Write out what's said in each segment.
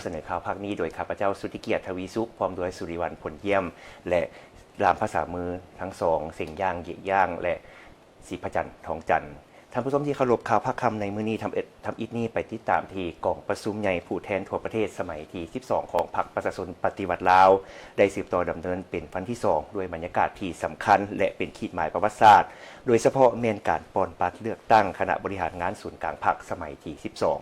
ສະເໜີຂ່າວພາກນີ້ໂດຍຂ້າພະເຈົ້າ ສຸດທິກຽດ ທະວີສຸກ ພ້ອມດ້ວຍ ສຸລິວັນ ພົນຢ້ຽມ ແລະ ລ່າມພາສາມືທັງສອງ ເສັງຢ່າງ ເຢຍະຢ່າງ ແລະ ສີພະຈັນ ທອງຈັນ. ທ່ານຜູ້ຊົມທີ່ເຄົາລົບ, ຂ່າວພາກຄ່ຳໃນມື້ນີ້ ທຳອິດ ທຳອິດນີ້ໄປຕິດຕາມທີ່ກອງປະຊຸມໃຫຍ່ຜູ້ແທນທົ່ວປະເທດສະໄໝທີສິບສອງ ຂອງພັກປະຊາຊົນປະຕິວັດລາວ ໄດ້ສືບຕໍ່ດຳເນີນເປັນວັນທີສອງ ດ້ວຍບັນຍາກາດທີ່ສຳຄັນ ແລະ ເປັນຂີດໝາຍປະຫວັດສາດ, ໂດຍສະເພາະແມ່ນການປ່ອນບັດເລືອກຕັ້ງຄະນະບໍລິຫານງານສູນກາງພັກສະໄໝທີສິບສອງ.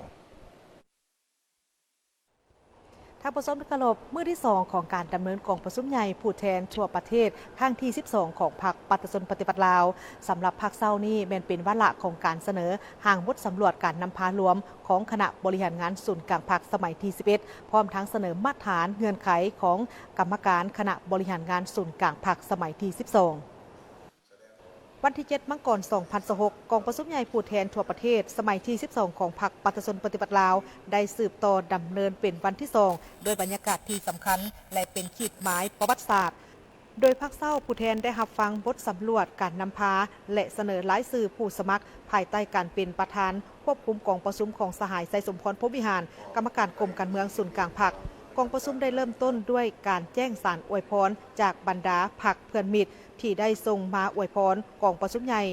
ທ່ານຜູ້ຊົມທີ່ເຄົາລົບ, ມື້ທີສອງຂອງການດຳເນີນກອງປະຊຸມໃຫຍ່ຜູ້ແທນທົ່ວປະເທດຄັ້ງທີສິບສອງ ຂອງພັກປະຊາຊົນປະຕິວັດລາວ. ສຳລັບພາກເຊົ້ານີ້ແມ່ນເປັນວາລະຂອງການສະເໜີຮ່າງບົດສຳຫຼວດການນຳພາລວມຂອງຄະນະບໍລິຫານງານສູນກາງພັກສະໄໝທີສິບເອັດ ພ້ອມທັງສະເໜີມາດຖານເງື່ອນໄຂຂອງກຳມະການຄະນະບໍລິຫານງານສູນກາງພັກສະໄໝທີສິບສອງ. ວັນທີເຈັດ ມັງກອນ ສອງພັນຊາວຫົກ ກອງປະຊຸມໃຫຍ່ຜູ້ແທນທົ່ວປະເທດສະໄໝທີສິບສອງ ຂອງພັກປະຊາຊົນປະຕິວັດລາວ ໄດ້ສືບຕໍ່ດຳເນີນເປັນວັນທີສອງ ດ້ວຍບັນຍາກາດທີ່ສຳຄັນ ແລະ ເປັນຂີດໝາຍປະຫວັດສາດ. ໂດຍພາກເຊົ້າ ຜູ້ແທນໄດ້ຮັບຟັງບົດສຳຫຼວດການນຳພາ ແລະ ສະເໜີລາຍຊື່ຜູ້ສະໝັກ ພາຍໃຕ້ການເປັນປະທານຄວບຄຸມກອງປະຊຸມຂອງສະຫາຍ ໄຊສົມພອນ ພົມວິຫານ ກຳມະການກົມການເມືອງສູນກາງພັກ. ກອງປະຊຸມໄດ້ເລີ່ມຕົ້ນດ້ວຍການແຈ້ງສານອວຍພອນຈາກບັນດາພັກເພື່ອນມິດ ທີ່ໄດ້ສົ່ງມາອວຍພອນກອງປະຊຸມໃຫຍ່.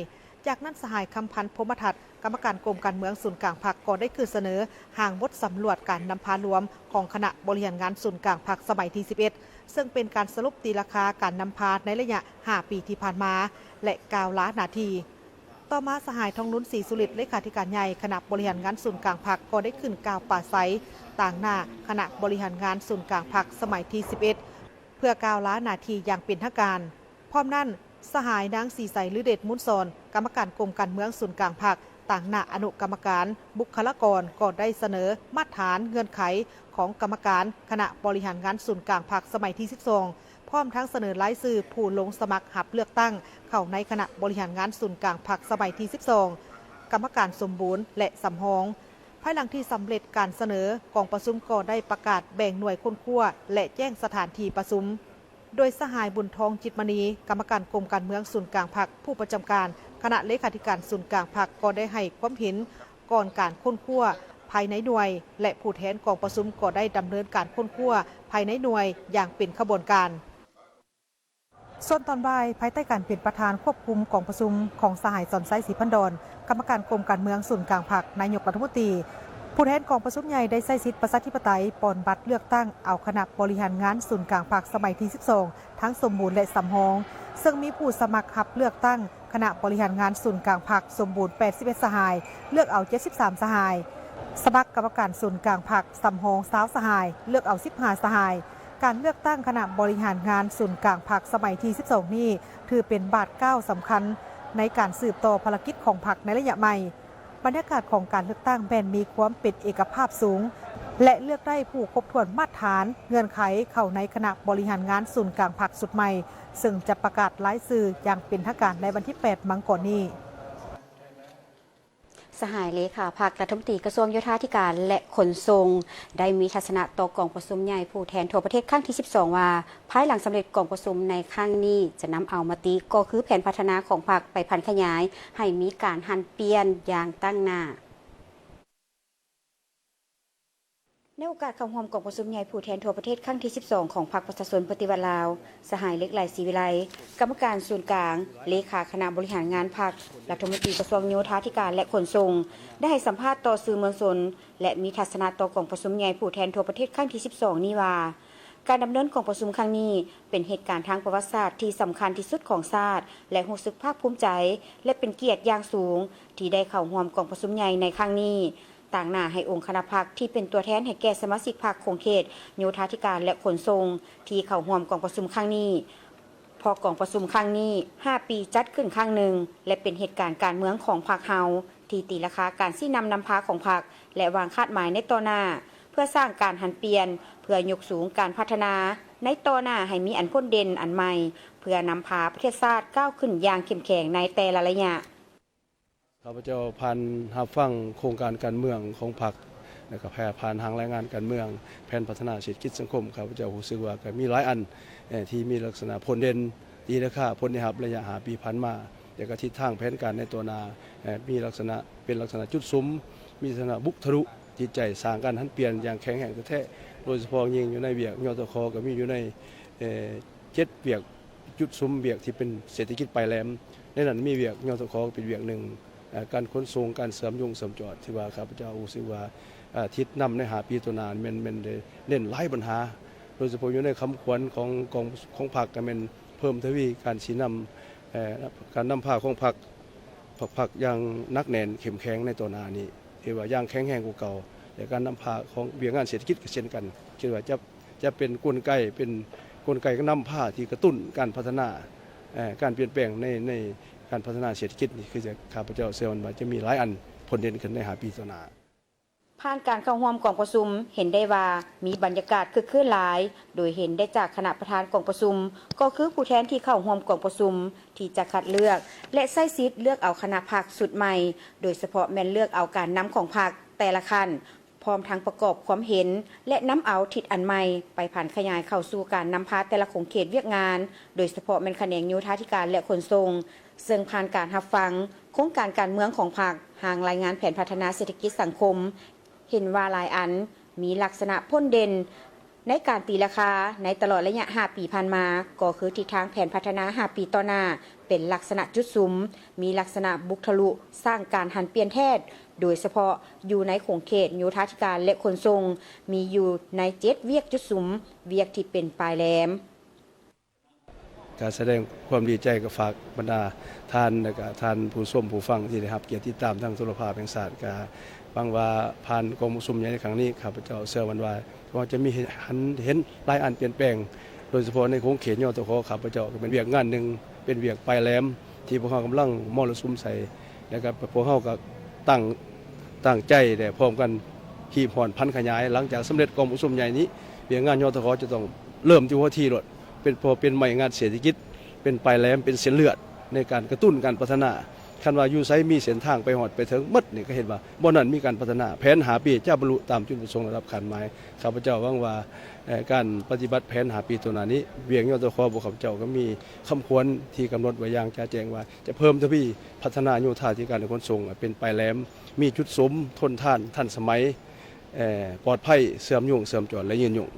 ຈາກນັ້ນ ສະຫາຍ ຄຳພັນ ພົມມະທັດ ກຳມະການກົມການເມືອງສູນກາງພັກ ກໍໄດ້ຂຶ້ນສະເໜີຮ່າງບົດສຳຫຼວດການນຳພາລວມຂອງຄະນະບໍລິຫານງານສູນກາງພັກສະໄໝທີສິບເອັດ ເຊິ່ງເປັນການສະຫຼຸບຕີລາຄາການນຳພາໃນໄລຍະຫ້າປີທີ່ຜ່ານມາ ແລະ ກ່າວລາໜ້າທີ່. ຕໍ່ມາ ສະຫາຍ ທອງລຸນ ສີສຸລິດ ເລຂາທິການໃຫຍ່ຄະນະບໍລິຫານງານສູນກາງພັກ ກໍໄດ້ຂຶ້ນກ່າວປາໄສຕາງໜ້າຄະນະບໍລິຫານງານສູນກາງພັກສະໄໝທີສິບເອັດ ເພື່ອກ່າວລາໜ້າທີ່ຢ່າງເປັນທາງການ. ພ້ອມນັ້ນ ສະຫາຍ ນາງ ສີໃສ ລືເດດມູນສອນ ກຳມະການກົມການເມືອງສູນກາງພັກ ຕາງໜ້າອະນຸກຳມະການບຸກຄະລາກອນ ກໍໄດ້ສະເໜີມາດຖານເງື່ອນໄຂຂອງກຳມະການຄະນະບໍລິຫານງານສູນກາງພັກສະໄໝທີສິບສອງ ພ້ອມທັງສະເໜີລາຍຊື່ຜູ້ລົງສະໝັກຮັບເລືອກຕັ້ງເຂົ້າໃນຄະນະບໍລິຫານງານສູນກາງພັກສະໄໝທີສິບສອງ ກຳມະການສົມບູນ ແລະ ສຳຮອງ. ພາຍຫຼັງທີ່ສຳເລັດການສະເໜີ, ກອງປະຊຸມກໍໄດ້ປະກາດແບ່ງໜ່ວຍຄົ້ນຄວ້າ ແລະ ແຈ້ງສະຖານທີ່ປະຊຸມ. ໂດຍສະຫາຍ ບຸນທອງ ຈິດມະນີ ກຳມະການກົມການເມືອງສູນກາງພັກ ຜູ້ປະຈຳການຄະນະເລຂາທິການສູນກາງພັກ ກໍໄດ້ໃຫ້ຄວາມເຫັນກ່ອນການຄົ້ນຄວ້າພາຍໃນໜ່ວຍ ແລະ ຜູ້ແທນກອງປະຊຸມກໍໄດ້ດຳເນີນການຄົ້ນຄວ້າພາຍໃນໜ່ວຍຢ່າງເປັນຂະບວນການ. ສ່ວນຕອນບ່າຍ, ພາຍໃຕ້ການເປັນປະທານຄວບຄຸມກອງປະຊຸມຂອງສະຫາຍ ສອນໄຊ ສີພັນດອນ ກຳມະການກົມການເມືອງສູນກາງພັກ, ນາຍົກລັດຖະມົນຕີ, ຜູ້ແທນກອງປະຊຸມໃຫຍ່ໄດ້ໃຊ້ສິດປະຊາທິປະໄຕ ປ່ອນບັດເລືອກຕັ້ງເອົາຄະນະບໍລິຫານງານສູນກາງພັກສະໄໝທີສິບສອງ ທັງສົມບູນ ແລະ ສຳຮອງ, ເຊິ່ງມີຜູ້ສະໝັກຮັບເລືອກຕັ້ງຄະນະບໍລິຫານງານສູນກາງພັກສົມບູນ ແປດສິບເອັດ ສະຫາຍ, ເລືອກເອົາ ເຈັດສິບສາມ ສະຫາຍ, ສະໝັກກຳມະການສູນກາງພັກສຳຮອງ ຊາວ ສະຫາຍ, ເລືອກເອົາ ສິບຫ້າ ສະຫາຍ. ການເລືອກຕັ້ງຄະນະບໍລິຫານງານສູນກາງພັກສະໄໝທີສິບສອງນີ້ ຖືເປັນບາດກ້າວສຳຄັນໃນການສືບຕໍ່ພາລະກິດຂອງພັກໃນໄລຍະໃໝ່. ບັນຍາກາດຂອງການເລືອກຕັ້ງແມ່ນມີຄວາມເປັນເອກະພາບສູງ ແລະ ເລືອກໄດ້ຜູ້ຄົບຖ້ວນມາດຖານເງື່ອນໄຂເຂົ້າໃນຄະນະບໍລິຫານງານສູນກາງພັກຊຸດໃໝ່, ເຊິ່ງຈະປະກາດລາຍຊື່ຢ່າງເປັນທາງການໃນວັນທີແປດ ມັງກອນນີ້. ສະຫາຍເລຂາພັກ ລັດຖະມົນຕີກະຊວງໂຍທາທິການ ແລະ ຂົນສົ່ງ ໄດ້ມີທັດສະນະຕໍ່ກອງປະຊຸມໃຫຍ່ຜູ້ແທນທົ່ວປະເທດຄັ້ງທີສິບສອງ ວ່າ ພາຍຫຼັງສຳເລັດກອງປະຊຸມໃນຄັ້ງນີ້ ຈະນຳເອົາມະຕິກໍຄືແຜນພັດທະນາຂອງພັກໄປຜັນຂະຫຍາຍໃຫ້ມີການຫັນປ່ຽນຢ່າງຕັ້ງໜ້າ. ໃນໂອກາດເຂົ້າຮ່ວມກອງປະຊຸມໃຫຍ່ຜູ້ແທນທົ່ວປະເທດຄັ້ງທີສິບສອງ ຂອງພັກປະຊາຊົນປະຕິວັດລາວ, ສະຫາຍ ເຫຼັກໄຫຼ ສີວິໄລ ກຳມະການສູນກາງ, ເລຂາຄະນະບໍລິຫານງານພັກ, ລັດຖະມົນຕີກະຊວງໂຍທາທິການ ແລະ ຂົນສົ່ງ ໄດ້ໃຫ້ສຳພາດຕໍ່ສື່ມວນຊົນ ແລະ ມີທັດສະນະຕໍ່ກອງປະຊຸມໃຫຍ່ຜູ້ແທນທົ່ວປະເທດຄັ້ງທີສິບສອງນີ້ວ່າ ການດຳເນີນກອງປະຊຸມຄັ້ງນີ້ ເປັນເຫດການທາງປະຫວັດສາດທີ່ສຳຄັນທີ່ສຸດຂອງຊາດ ແລະ ຮູ້ສຶກພາກພູມໃຈ ແລະ ເປັນກຽດຢ່າງສູງທີ່ໄດ້ເຂົ້າຮ່ວມກອງປະຊຸມໃຫຍ່ໃນຄັ້ງນີ້, ຕາງໜ້າໃຫ້ອົງຄະນະພັກທີ່ເປັນຕົວແທນໃຫ້ແກ່ສະມາຊິກພັກຂົງເຂດໂຍທາທິການ ແລະ ຂົນສົ່ງ ທີ່ເຂົ້າຮ່ວມກອງປະຊຸມຄັ້ງນີ້. ເພາະກອງປະຊຸມຄັ້ງນີ້ ຫ້າປີຈັດຂຶ້ນຄັ້ງໜຶ່ງ ແລະ ເປັນເຫດການການເມືອງຂອງພັກເຮົາ ທີ່ຕີລາຄາການຊີ້ນຳນຳພາຂອງພັກ ແລະ ວາງຄາດໝາຍໃນຕໍ່ໜ້າ ເພື່ອສ້າງການຫັນປ່ຽນ, ເພື່ອຍົກສູງການພັດທະນາໃນຕໍ່ໜ້າໃຫ້ມີອັນພົ້ນເດັ່ນອັນໃໝ່, ເພື່ອນຳພາປະເທດຊາດກ້າວຂຶ້ນຢ່າງເຂັ້ມແຂງໃນແຕ່ລະໄລຍະ. ຂ້າພະເຈົ້າຜ່ານຮັບຟັງໂຄງການການເມືອງຂອງພັກ ແລ້ວກໍແຜ່ ຜ່ານຮ່າງລາຍງານການເມືອງ, ແຜນພັດທະນາເສດຖະກິດສັງຄົມ, ຂ້າພະເຈົ້າຮູ້ສຶກວ່າກໍມີຫຼາຍອັນ ເອີ ທີ່ມີລັກສະນະພົ້ນເດັ່ນ, ຕີລາຄາຜົນໄດ້ຮັບໄລຍະຫ້າປີຜ່ານມາ, ແລ້ວກໍທິດທາງແຜນການໃນຕໍ່ໜ້າ ເອີ ມີລັກສະນະ ເປັນລັກສະນະຈຸດສຸມ, ມີລັກສະນະບຸກທະລຸ ຈິດໃຈສ້າງການຫັນປ່ຽນຢ່າງແຂງແຮງແທ້ໆ ໂດຍສະເພາະຍິ່ງຢູ່ໃນວຽກ ຍທຂ ກໍມີຢູ່ໃນ ເອີ ເຈັດວຽກ ຈຸດສຸມວຽກທີ່ເປັນເສດຖະກິດປາຍແຫຼມ. ໃນນັ້ນມີວຽກ ຍທຂ ເປັນວຽກໜຶ່ງ, ເອີ ການຂົນສົ່ງ, ການເຊື່ອມໂຍງເຊື່ອມຈອດ ທີ່ວ່າຂ້າພະເຈົ້າຮູ້ສຶກວ່າ ອາ ທິດນຳໃນຫ້າປີຕໍ່ໜ້າແມ່ນ ແມ່ນໄດ້ເນັ້ນຫຼາຍບັນຫາ ໂດຍສະເພາະຢູ່ໃນຄຳຂວັນຂອງ ຂອງ ຂອງພັກ ກໍແມ່ນເພີ່ມທະວີການຊີ້ນຳ ເອີ ການນຳພາຂອງພັກ ພັກ ພັກຢ່າງໜັກແໜ້ນເຂັ້ມແຂງໃນຕໍ່ໜ້ານີ້ ທີ່ວ່າຢ່າງແຂງແຮງກວ່າເກົ່າ ແລະ ການນຳພາຂອງວຽກງານເສດຖະກິດກໍເຊັ່ນກັນ ຄິດວ່າຈະ ຈະເປັນກົນໄກ ເປັນກົນໄກນຳພາທີ່ກະຕຸ້ນການພັດທະນາ ເອີ ການປ່ຽນແປງໃນ ໃນການພັດທະນາເສດຖະກິດນີ້ ຄືຈະ ຂ້າພະເຈົ້າເຊື່ອໝັ້ນວ່າຈະມີຫຼາຍອັນພົ້ນເດັ່ນຂຶ້ນໃນຫ້າປີຕໍ່ໜ້າ. ຜ່ານການເຂົ້າຮ່ວມກອງປະຊຸມ ເຫັນໄດ້ວ່າມີບັນຍາກາດຄຶກຄື້ນຫຼາຍ ໂດຍເຫັນໄດ້ຈາກຄະນະປະທານກອງປະຊຸມ ກໍຄືຜູ້ແທນທີ່ເຂົ້າຮ່ວມກອງປະຊຸມ ທີ່ຈະຄັດເລືອກ ແລະ ໃຊ້ສິດເລືອກເອົາຄະນະພັກຊຸດໃໝ່ ໂດຍສະເພາະແມ່ນເລືອກເອົາການນຳຂອງພັກແຕ່ລະຂັ້ນ ພ້ອມທັງປະກອບຄວາມເຫັນ ແລະ ນຳເອົາທິດອັນໃໝ່ໄປຜັນຂະຫຍາຍເຂົ້າສູ່ການນຳພາແຕ່ລະຂົງເຂດວຽກງານ ໂດຍສະເພາະແມ່ນຂະແໜງໂຍທາທິການ ແລະ ຂົນສົ່ງ ເຊິ່ງຜ່ານການຮັບຟັງໂຄງການການເມືອງຂອງພັກ, ຮ່າງລາຍງານແຜນພັດທະນາເສດຖະກິດສັງຄົມ ເຫັນວ່າຫຼາຍອັນມີລັກສະນະພົ້ນເດັ່ນໃນການຕີລາຄາໃນຕະຫຼອດໄລຍະຫ້າປີຜ່ານມາ ກໍຄືທິດທາງແຜນພັດທະນາຫ້າປີຕໍ່ໜ້າ ເປັນລັກສະນະຈຸດສຸມ, ມີລັກສະນະບຸກທະລຸສ້າງການຫັນປ່ຽນແທ້ ໂດຍສະເພາະຢູ່ໃນຂົງເຂດໂຍທາທິການ ແລະ ຂົນສົ່ງ ມີຢູ່ໃນເຈັດວຽກຈຸດສຸມ, ວຽກທີ່ເປັນປາຍແຫຼມ. ການສະແດງຄວາມດີໃຈກໍຝາກບັນດາທ່ານ ແລະ ກະທ່ານຜູ້ຊົມຜູ້ຟັງທີ່ໄດ້ຮັບກຽດຕິດຕາມທາງໂທລະພາບແຫ່ງຊາດ ກະຫວັງວ່າຜ່ານກອງປະຊຸມໃຫຍ່ໃນຄັ້ງນີ້ ຂ້າພະເຈົ້າເຊື່ອໝັ້ນວ່າ ກໍຈະມີເຫັນ ເຫັນຫຼາຍອັນປ່ຽນແປງ ໂດຍສະເພາະໃນຂົງເຂດ ຍທຂ ຂ້າພະເຈົ້າກໍເປັນວຽກງານໜຶ່ງ ເປັນວຽກປາຍແຫຼມ ທີ່ພວກເຮົາກຳລັງມໍລະສຸມໃສ່ ແລະ ກໍພວກເຮົາກໍຕັ້ງ ຕັ້ງໃຈ ແລະ ພ້ອມກັນຮີບຮ້ອນຜັນຂະຫຍາຍ. ຫຼັງຈາກສຳເລັດກອງປະຊຸມໃຫຍ່ນີ້ ວຽກງານ ຍທຂ ຈະຕ້ອງເລີ່ມທີ່ຫົວທີໂລດ ເປັນ ເພາະເປັນໄມ້ງັດເສດຖະກິດ ເປັນປາຍແຫຼມ ເປັນເສັ້ນເລືອດໃນການກະຕຸ້ນການພັດທະນາ. ຄັນວ່າຢູ່ໃສມີເສັ້ນທາງໄປຮອດໄປເຖິງໝົດນີ້ ກໍເຫັນວ່າບ່ອນນັ້ນມີການພັດທະນາ. ແຜນຫ້າປີຈະບັນລຸຕາມຈຸດປະສົງລະດັບຂັ້ນໝາຍ. ຂ້າພະເຈົ້າຫວັງວ່າ ເອີ ການປະຕິບັດແຜນຫ້າປີຕໍ່ໜ້ານີ້ ວຽກ ຍທຂ ພວກຂ້າພະເຈົ້າກໍມີຄຳຂວັນທີ່ກຳນົດໄວ້ຢ່າງຈະແຈ້ງວ່າ ຈະເພີ່ມທະວີພັດທະນາໂຍທາທິການ ແລະ ຂົນສົ່ງໃຫ້ເປັນປາຍແຫຼມ, ມີຈຸດສຸມ, ທົນທານ, ທັນສະໄໝ, ເອີ ປອດໄພ, ເຊື່ອມໂຍງ, ເຊື່ອມຈອດ ແລະ ຍືນຍົງ.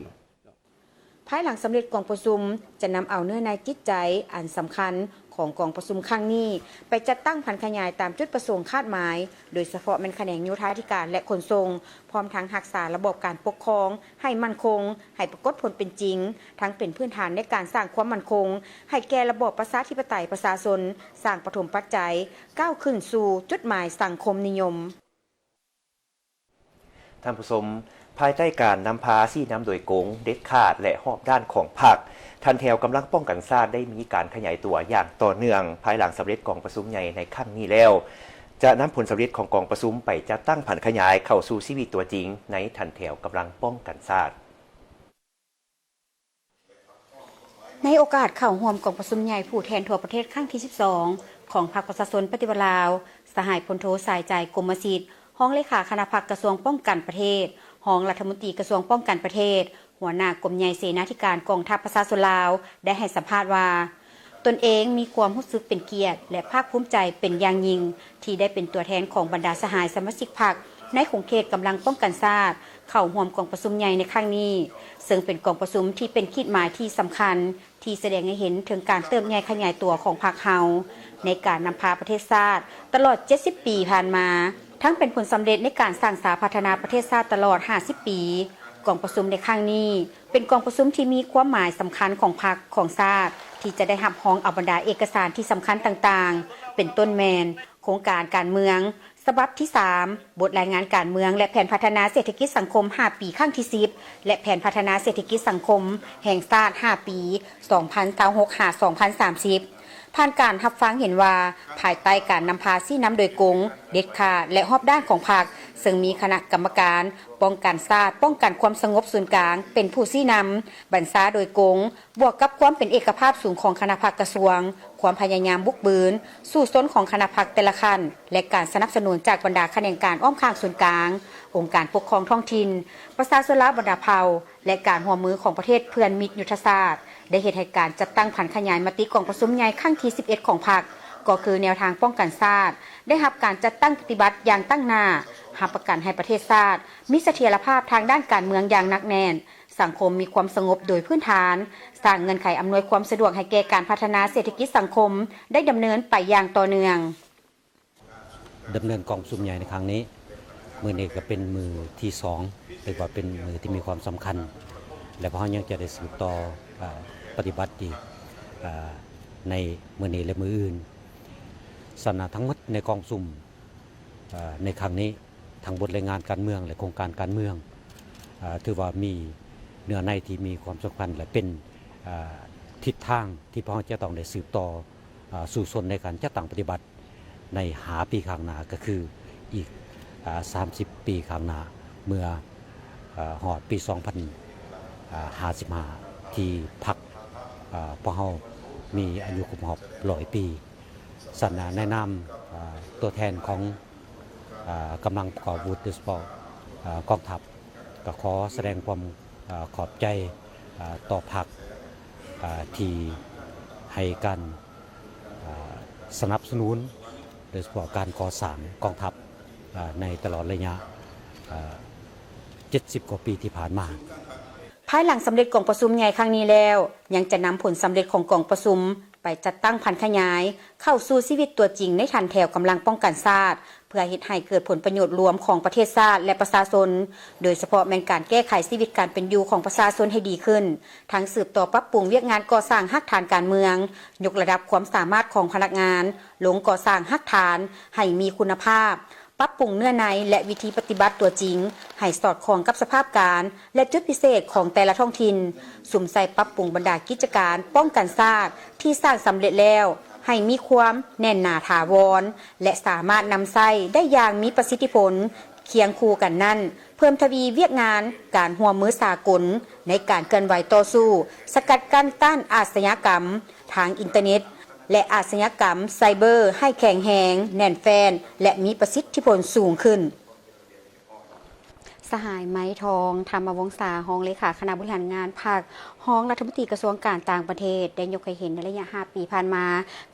ພາຍຫຼັງສຳເລັດກອງປະຊຸມ ຈະນຳເອົາເນື້ອໃນຈິດໃຈອັນສຳຄັນຂອງກອງປະຊຸມຄັ້ງນີ້ ໄປຈັດຕັ້ງຜັນຂະຫຍາຍຕາມຈຸດປະສົງຄາດໝາຍ, ໂດຍສະເພາະແມ່ນຂະແໜງໂຍທາທິການ ແລະ ຂົນສົ່ງ, ພ້ອມທັງຮັກສາລະບອບການປົກຄອງໃຫ້ໝັ້ນຄົງ, ໃຫ້ປາກົດຜົນເປັນຈິງ, ທັງເປັນພື້ນຖານໃນການສ້າງຄວາມໝັ້ນຄົງໃຫ້ແກ່ລະບອບປະຊາທິປະໄຕປະຊາຊົນ, ສ້າງປະຖົມປັດໄຈ ກ້າວຂຶ້ນສູ່ຈຸດໝາຍສັງຄົມນິຍົມ. ທ່ານຜູ້ຊົມ, ພາຍໃຕ້ການນຳພາຊີ້ນຳໂດຍກົງ, ເດັດຂາດ ແລະ ຮອບດ້ານຂອງພັກ, ຖັນແຖວກຳລັງປ້ອງກັນຊາດໄດ້ມີການຂະຫຍາຍຕົວຢ່າງຕໍ່ເນື່ອງ ພາຍຫຼັງສຳເລັດກອງປະຊຸມໃຫຍ່ໃນຄັ້ງນີ້ແລ້ວ, ຈະນຳຜົນສຳເລັດຂອງກອງປະຊຸມໄປຈັດຕັ້ງຜັນຂະຫຍາຍເຂົ້າສູ່ຊີວິດຕົວຈິງໃນຖັນແຖວກຳລັງປ້ອງກັນຊາດ. ໃນໂອກາດເຂົ້າຮ່ວມກອງປະຊຸມໃຫຍ່ຜູ້ແທນທົ່ວປະເທດຄັ້ງທີສິບສອງ ຂອງພັກປະຊາຊົນປະຕິວັດລາວ, ສະຫາຍພົນໂທ ສາຍໃຈ ກົມມະສິດ ຮອງເລຂາຄະນະພັກກະຊວງປ້ອງກັນປະເທດ, ຮອງລັດຖະມົນຕີກະຊວງປ້ອງກັນປະເທດ, ຫົວໜ້າກົມໃຫຍ່ເສນາທິການກອງທັບປະຊາຊົນລາວ ໄດ້ໃຫ້ສຳພາດວ່າ ຕົນເອງມີຄວາມຮູ້ສຶກເປັນກຽດ ແລະ ພາກພູມໃຈເປັນຢ່າງຍິ່ງ ທີ່ໄດ້ເປັນຕົວແທນຂອງບັນດາສະຫາຍສະມາຊິກພັກໃນຂົງເຂດກຳລັງປ້ອງກັນຊາດ ເຂົ້າຮ່ວມກອງປະຊຸມໃຫຍ່ໃນຄັ້ງນີ້, ເຊິ່ງເປັນກອງປະຊຸມທີ່ເປັນຂີດໝາຍທີ່ສຳຄັນ ທີ່ສະແດງໃຫ້ເຫັນເຖິງການເຕີບໃຫຍ່ຂະຫຍາຍຕົວຂອງພັກເຮົາ ໃນການນຳພາປະເທດຊາດຕະຫຼອດເຈັດສິບປີຜ່ານມາ, ທັງເປັນຜົນສຳເລັດໃນການສ້າງສາພັດທະນາປະເທດຊາດຕະຫຼອດຫ້າສິບປີ. ກອງປະຊຸມໃນຄັ້ງນີ້ ເປັນກອງປະຊຸມທີ່ມີຄວາມໝາຍສຳຄັນຂອງພັກ, ຂອງຊາດ ທີ່ຈະໄດ້ຮັບຮອງເອົາບັນດາເອກະສານທີ່ສຳຄັນຕ່າງໆ ເປັນຕົ້ນແມ່ນ ໂຄງການການເມືອງ ສະບັບທີສາມ, ບົດລາຍງານການເມືອງ ແລະ ແຜນພັດທະນາເສດຖະກິດສັງຄົມຫ້າປີຄັ້ງທີສິບ ແລະ ແຜນພັດທະນາເສດຖະກິດສັງຄົມແຫ່ງຊາດຫ້າປີ ສອງພັນຊາວຫົກ ຫາ ສອງພັນສາມສິບ. ຜ່ານການຮັບຟັງເຫັນວ່າ ພາຍໃຕ້ການນຳພາຊີ້ນຳໂດຍກົງ, ເດັດຂາດ ແລະ ຮອບດ້ານຂອງພັກ, ເຊິ່ງມີຄະນະກຳມະການປ້ອງກັນຊາດ, ປ້ອງກັນຄວາມສະຫງົບສູນກາງເປັນຜູ້ຊີ້ນຳ, ບັນຊາໂດຍກົງ, ບວກກັບຄວາມເປັນເອກະພາບສູງຂອງຄະນະພັກກະຊວງ, ຄວາມພະຍາຍາມບຸກບືນ, ສູ້ຊົນຂອງຄະນະພັກແຕ່ລະຂັ້ນ ແລະ ການສະໜັບສະໜູນຈາກບັນດາຂະແໜງການອ້ອມຂ້າງສູນກາງ, ອົງການປົກຄອງທ້ອງຖິ່ນ, ປະຊາຊົນລາວບັນດາເຜົ່າ ແລະ ການຮ່ວມມືຂອງປະເທດເພື່ອນມິດຍຸດທະສາດ ໄດ້ເຮັດໃຫ້ການຈັດຕັ້ງຜັນຂະຫຍາຍມະຕິກອງປະຊຸມໃຫຍ່ຄັ້ງທີສິບເອັດຂອງພັກ ກໍຄືແນວທາງປ້ອງກັນຊາດ ໄດ້ຮັບການຈັດຕັ້ງປະຕິບັດຢ່າງຕັ້ງໜ້າ, ຮັບປະກັນໃຫ້ປະເທດຊາດມີສະຖຽນລະພາບທາງດ້ານການເມືອງຢ່າງໜັກແໜ້ນ, ສັງຄົມມີຄວາມສະຫງົບໂດຍພື້ນຖານ, ສ້າງເງື່ອນໄຂອຳນວຍຄວາມສະດວກໃຫ້ແກ່ການພັດທະນາເສດຖະກິດສັງຄົມໄດ້ດຳເນີນໄປຢ່າງຕໍ່ເນື່ອງ. ດຳເນີນກອງປະຊຸມໃຫຍ່ໃນຄັ້ງນີ້, ມື້ນີ້ກໍເປັນມື້ທີສອງ, ຖືວ່າເປັນມື້ທີ່ມີຄວາມສຳຄັນ ແລະ ພວກເຮົາຍັງຈະໄດ້ສືບຕໍ່ ອາ ປະຕິບັດອີກ ອາ ໃນມື້ນີ້ ແລະ ມື້ອື່ນ. ສະນັ້ນ ທັງໝົດໃນກອງປະຊຸມ ອາ ໃນຄັ້ງນີ້, ທັງບົດລາຍງານການເມືອງ ແລະ ໂຄງການການເມືອງ ອາ ຖືວ່າມີເນື້ອໃນທີ່ມີຄວາມສຳຄັນ ແລະ ເປັນ ອາ ທິດທາງທີ່ພວກເຮົາຈະຕ້ອງໄດ້ສືບຕໍ່ ອາ ສູ້ຊົນໃນການຈັດຕັ້ງປະຕິບັດໃນຫ້າປີຂ້າງໜ້າ, ກໍຄືອີກ ອາ ສາມສິບປີຂ້າງໜ້າ, ເມື່ອ ອາ ຮອດປີສອງພັນຫ້າສິບຫ້າ ທີ່ພັກ ອາ ພວກເຮົາມີອາຍຸຄົບຮອບຮ້ອຍປີ. ສະນັ້ນ ໃນນາມ ອາ ຕົວແທນຂອງ ອາ ກຳລັງປະກອບອາວຸດ ໂດຍສະເພາະ ອາ ກອງທັບ, ກໍຂໍສະແດງຄວາມ ອາ ຂອບໃຈ ອາ ຕໍ່ພັກ ອາ ທີ່ໃຫ້ການ ອາ ສະໜັບສະໜູນ ໂດຍສະເພາະການກໍ່ສ້າງກອງທັບ ອາ ໃນຕະຫຼອດໄລຍະ ອາ ເຈັດສິບກວ່າປີທີ່ຜ່ານມາ. ພາຍຫຼັງສຳເລັດກອງປະຊຸມໃຫຍ່ຄັ້ງນີ້ແລ້ວ, ຍັງຈະນຳຜົນສຳເລັດຂອງກອງປະຊຸມໄປຈັດຕັ້ງຜັນຂະຫຍາຍເຂົ້າສູ່ຊີວິດຕົວຈິງໃນຖັນແຖວກຳລັງປ້ອງກັນຊາດ, ເພື່ອເຮັດໃຫ້ເກີດຜົນປະໂຫຍດລວມຂອງປະເທດຊາດ ແລະ ປະຊາຊົນ, ໂດຍສະເພາະແມ່ນການແກ້ໄຂຊີວິດການເປັນຢູ່ຂອງປະຊາຊົນໃຫ້ດີຂຶ້ນ, ທັງສືບຕໍ່ປັບປຸງວຽກງານກໍ່ສ້າງຮາກຖານການເມືອງ, ຍົກລະດັບຄວາມສາມາດຂອງພະນັກງານລົງກໍ່ສ້າງຮາກຖານໃຫ້ມີຄຸນນະພາບ, ປັບປຸງເນື້ອໃນ ແລະ ວິທີປະຕິບັດຕົວຈິງໃຫ້ສອດຄ່ອງກັບສະພາບການ ແລະ ຈຸດພິເສດຂອງແຕ່ລະທ້ອງຖິ່ນ, ສຸມໃສ່ປັບປຸງບັນດາກິດຈະການປ້ອງກັນຊາດທີ່ສ້າງສຳເລັດແລ້ວ ໃຫ້ມີຄວາມແໜ້ນໜາຖາວອນ ແລະ ສາມາດນຳໃຊ້ໄດ້ຢ່າງມີປະສິດທິຜົນ. ຄຽງຄູ່ກັນນັ້ນ, ເພີ່ມທະວີວຽກງານການຮ່ວມມືສາກົນໃນການເຄື່ອນໄຫວຕໍ່ສູ້ສະກັດກັ້ນຕ້ານອາຊະຍາກຳທາງອິນເຕີເນັດ ແລະ ອາຊະຍາກຳໄຊເບີໃຫ້ແຂງແຮງ, ແໜ້ນແຟ້ນ ແລະ ມີປະສິດທິຜົນສູງຂຶ້ນ. ສະຫາຍ ໄມທອງ ທຳມະວົງສາ ຮອງເລຂາຄະນະບໍລິຫານງານພັກ, ຮອງລັດຖະມົນຕີກະຊວງການຕ່າງປະເທດ ໄດ້ຍົກໃຫ້ເຫັນໃນໄລຍະຫ້າປີຜ່ານມາ,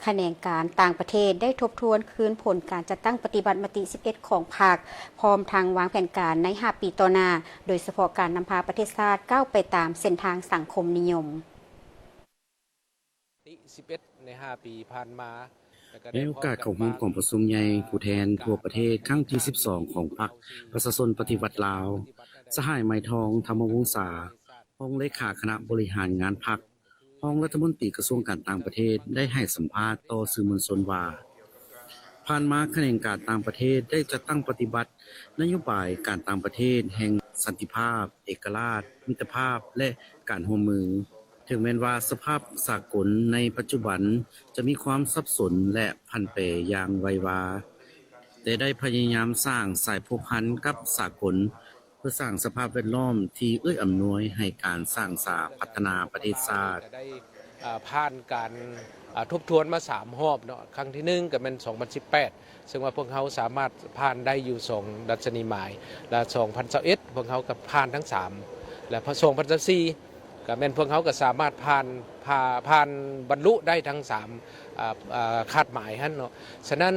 ຂະແໜງການຕ່າງປະເທດໄດ້ທົບທວນຄືນຜົນການຈັດຕັ້ງປະຕິບັດມະຕິສິບເອັດຂອງພັກ, ພ້ອມທັງວາງແຜນການໃນຫ້າປີຕໍ່ໜ້າ, ໂດຍສະເພາະການນຳພາປະເທດຊາດກ້າວໄປຕາມເສັ້ນທາງສັງຄົມນິຍົມ. ຕິສິບເອັດໃນຫ້າປີຜ່ານມາ. ໃນໂອກາດເຂົ້າຮ່ວມກອງປະຊຸມໃຫຍ່ຜູ້ແທນທົ່ວປະເທດຄັ້ງທີສິບສອງຂອງພັກປະຊາຊົນປະຕິວັດລາວ, ສະຫາຍ ໄມທອງ ທຳມະວົງສາ ຮອງເລຂາຄະນະບໍລິຫານງານພັກ, ຮອງລັດຖະມົນຕີກະຊວງການຕ່າງປະເທດ ໄດ້ໃຫ້ສຳພາດຕໍ່ສື່ມວນຊົນວ່າ, ຜ່ານມາຂະແໜງການຕ່າງປະເທດໄດ້ຈັດຕັ້ງປະຕິບັດນະໂຍບາຍການຕ່າງປະເທດແຫ່ງສັນຕິພາບ, ເອກະລາດ, ມິດຕະພາບ ແລະ ການຮ່ວມມື. ເຖິງແມ່ນວ່າສະພາບສາກົນໃນປັດຈຸບັນຈະມີຄວາມສັບສົນ ແລະ ຜັນແປຢ່າງໄວວາ, ແຕ່ໄດ້ພະຍາຍາມສ້າງສາຍພົວພັນກັບສາກົນ ເພື່ອສ້າງສະພາບແວດລ້ອມທີ່ເອື້ອອຳນວຍໃຫ້ການສ້າງສາພັດທະນາປະເທດຊາດ. ຈະໄດ້ ເອີ່ ຜ່ານການ ອາ ທົບທວນມາສາມຮອບເນາະ, ຄັ້ງທີໜຶ່ງກໍແມ່ນສອງພັນສິບແປດ ເຊິ່ງວ່າພວກເຮົາສາມາດຜ່ານໄດ້ຢູ່ສອງດັດຊະນີໝາຍ ແລະ ສອງພັນຊາວເອັດ ພວກເຮົາກໍຜ່ານທັງສາມ ແລະ ສອງພັນຊາວສີ່ ກໍແມ່ນພວກເຮົາກໍສາມາດຜ່ານ ຜ່າ ຜ່ານບັນລຸໄດ້ທັງສາມ ອາ ອາ ຄາດໝາຍຫັ້ນເນາະ. ສະນັ້ນ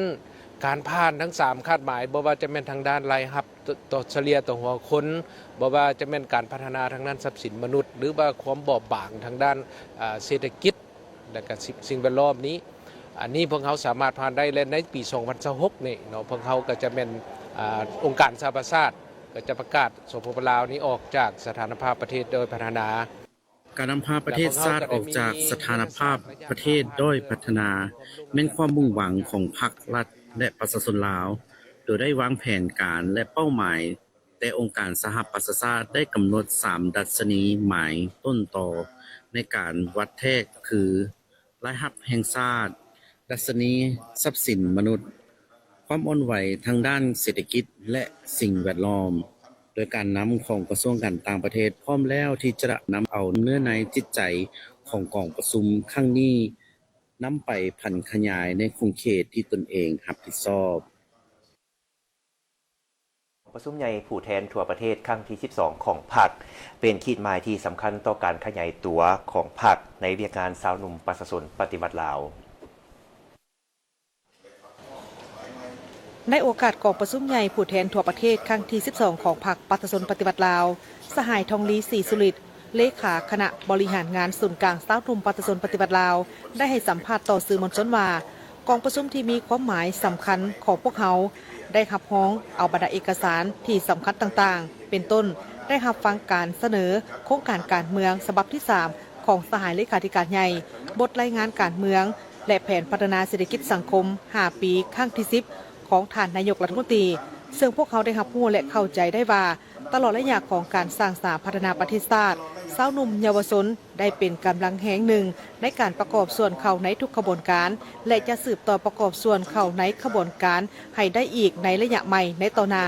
ການຜ່ານທັງສາມຄາດໝາຍ ບໍ່ວ່າຈະແມ່ນທາງດ້ານລາຍຮັບ ຕໍ່ ຕໍ່ສະເລ່ຍຕໍ່ຫົວຄົນ, ບໍ່ວ່າຈະແມ່ນການພັດທະນາທາງດ້ານຊັບສິນມະນຸດ ຫຼືວ່າຄວາມບອບບາງທາງດ້ານ ອາ ເສດຖະກິດ ແລະກະສິ່ງ ສິ່ງແວດລ້ອມນີ້, ອັນນີ້ພວກເຮົາສາມາດຜ່ານໄດ້ ແລະໃນປີສອງພັນຊາວຫົກນີ້ເນາະ ພວກເຮົາກໍຈະແມ່ນ ອາ ອົງການສະຫະປະຊາຊາດກໍຈະປະກາດ ສປປ ລາວນີ້ອອກຈາກສະຖານະພາບປະເທດດ້ອຍພັດທະນາ. ການນຳພາປະເທດຊາດອອກຈາກສະຖານະພາບປະເທດດ້ອຍພັດທະນາ ແມ່ນຄວາມມຸ່ງຫວັງຂອງພັກ, ລັດ ແລະ ປະຊາຊົນລາວ, ໂດຍໄດ້ວາງແຜນການ ແລະ ເປົ້າໝາຍ ແຕ່ອົງການສະຫະປະຊາຊາດໄດ້ກຳນົດສາມດັດຊະນີໝາຍຕົ້ນຕໍໃນການວັດແທກຄື ລາຍຮັບແຫ່ງຊາດ, ດັດຊະນີຊັບສິນມະນຸດ, ຄວາມອ່ອນໄຫວທາງດ້ານເສດຖະກິດ ແລະ ສິ່ງແວດລ້ອມ, ໂດຍການນຳຂອງກະຊວງການຕ່າງປະເທດ ພ້ອມແລ້ວທີ່ຈະນຳເອົາເນື້ອໃນຈິດໃຈຂອງກອງປະຊຸມຄັ້ງນີ້ ນຳໄປຜັນຂະຫຍາຍໃນຂົງເຂດທີ່ຕົນເອງຮັບຜິດຊອບ. ປະຊຸມໃຫຍ່ຜູ້ແທນທົ່ວປະເທດຄັ້ງທີສິບສອງຂອງພັກ ເປັນຂີດໝາຍທີ່ສຳຄັນຕໍ່ການຂະຫຍາຍຕົວຂອງພັກໃນວຽກງານຊາວໜຸ່ມປະຊາຊົນປະຕິວັດລາວ. ໃນໂອກາດກອງປະຊຸມໃຫຍ່ຜູ້ແທນທົ່ວປະເທດຄັ້ງທີສິບສອງ ຂອງພັກປະຊາຊົນປະຕິວັດລາວ, ສະຫາຍ ທອງລີ ສີສຸລິດ ເລຂາຄະນະບໍລິຫານງານສູນກາງຊາວໜຸ່ມປະຊາຊົນປະຕິວັດລາວ ໄດ້ໃຫ້ສຳພາດຕໍ່ສື່ມວນຊົນວ່າ, ກອງປະຊຸມທີ່ມີຄວາມໝາຍສຳຄັນຂອງພວກເຮົາ ໄດ້ຮັບຮອງເອົາບັນດາເອກະສານທີ່ສຳຄັນຕ່າງໆ ເປັນຕົ້ນ ໄດ້ຮັບຟັງການສະເໜີໂຄງການການເມືອງສະບັບທີສາມ ຂອງສະຫາຍເລຂາທິການໃຫຍ່, ບົດລາຍງານການເມືອງ ແລະ ແຜນພັດທະນາເສດຖະກິດສັງຄົມຫ້າປີ ຄັ້ງທີສິບ ຂອງທ່ານນາຍົກລັດຖະມົນຕີ, ເຊິ່ງພວກເຮົາໄດ້ຮັບຮູ້ ແລະ ເຂົ້າໃຈໄດ້ວ່າ ຕະຫຼອດໄລຍະຂອງການສ້າງສາພັດທະນາປະເທດຊາດ, ຊາວໜຸ່ມເຍົາວະຊົນໄດ້ເປັນກຳລັງແຮງໜຶ່ງໃນການປະກອບສ່ວນເຂົ້າໃນທຸກຂະບວນການ ແລະ ຈະສືບຕໍ່ປະກອບສ່ວນເຂົ້າໃນຂະບວນການໃຫ້ໄດ້ອີກໃນໄລຍະໃໝ່ໃນຕໍ່ໜ້າ.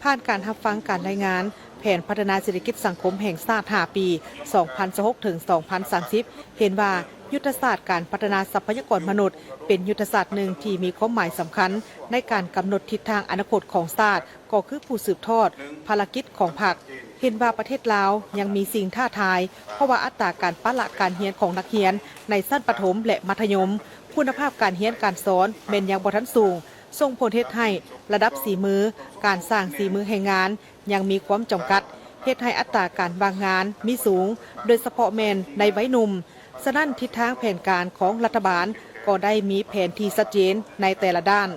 ຜ່ານການຮັບຟັງການລາຍງານແຜນພັດທະນາເສດຖະກິດສັງຄົມແຫ່ງຊາດຫ້າປີ ສອງພັນຊາວຫົກ ເຖິງ ສອງພັນສາມສິບ ເຫັນວ່າຍຸດທະສາດການພັດທະນາຊັບພະຍາກອນມະນຸດ ເປັນຍຸດທະສາດໜຶ່ງທີ່ມີຄວາມໝາຍສຳຄັນໃນການກຳນົດທິດທາງອະນາຄົດຂອງຊາດ ກໍຄືຜູ້ສືບທອດພາລະກິດຂອງພັກ. ເຫັນວ່າປະເທດລາວຍັງມີສິ່ງທ້າທາຍ ເພາະວ່າອັດຕາການປະລະການຮຽນຂອງນັກຮຽນໃນຊັ້ນປະຖົມ ແລະ ມັດທະຍົມ, ຄຸນນະພາບການຮຽນການສອນແມ່ນຍັງບໍ່ທັນສູງ, ສົ່ງຜົນເຮັດໃຫ້ລະດັບສີມື, ການສ້າງສີມືແຮງງານຍັງມີຄວາມຈຳກັດ, ເຮັດໃຫ້ອັດຕາການວ່າງງານມີສູງ, ໂດຍສະເພາະແມ່ນໃນໄວໜຸ່ມ. ສະນັ້ນ, ທິດທາງແຜນການຂອງລັດຖະບານກໍໄດ້ມີແຜນທີ່ຊັດເຈນໃນແຕ່ລະດ້ານ.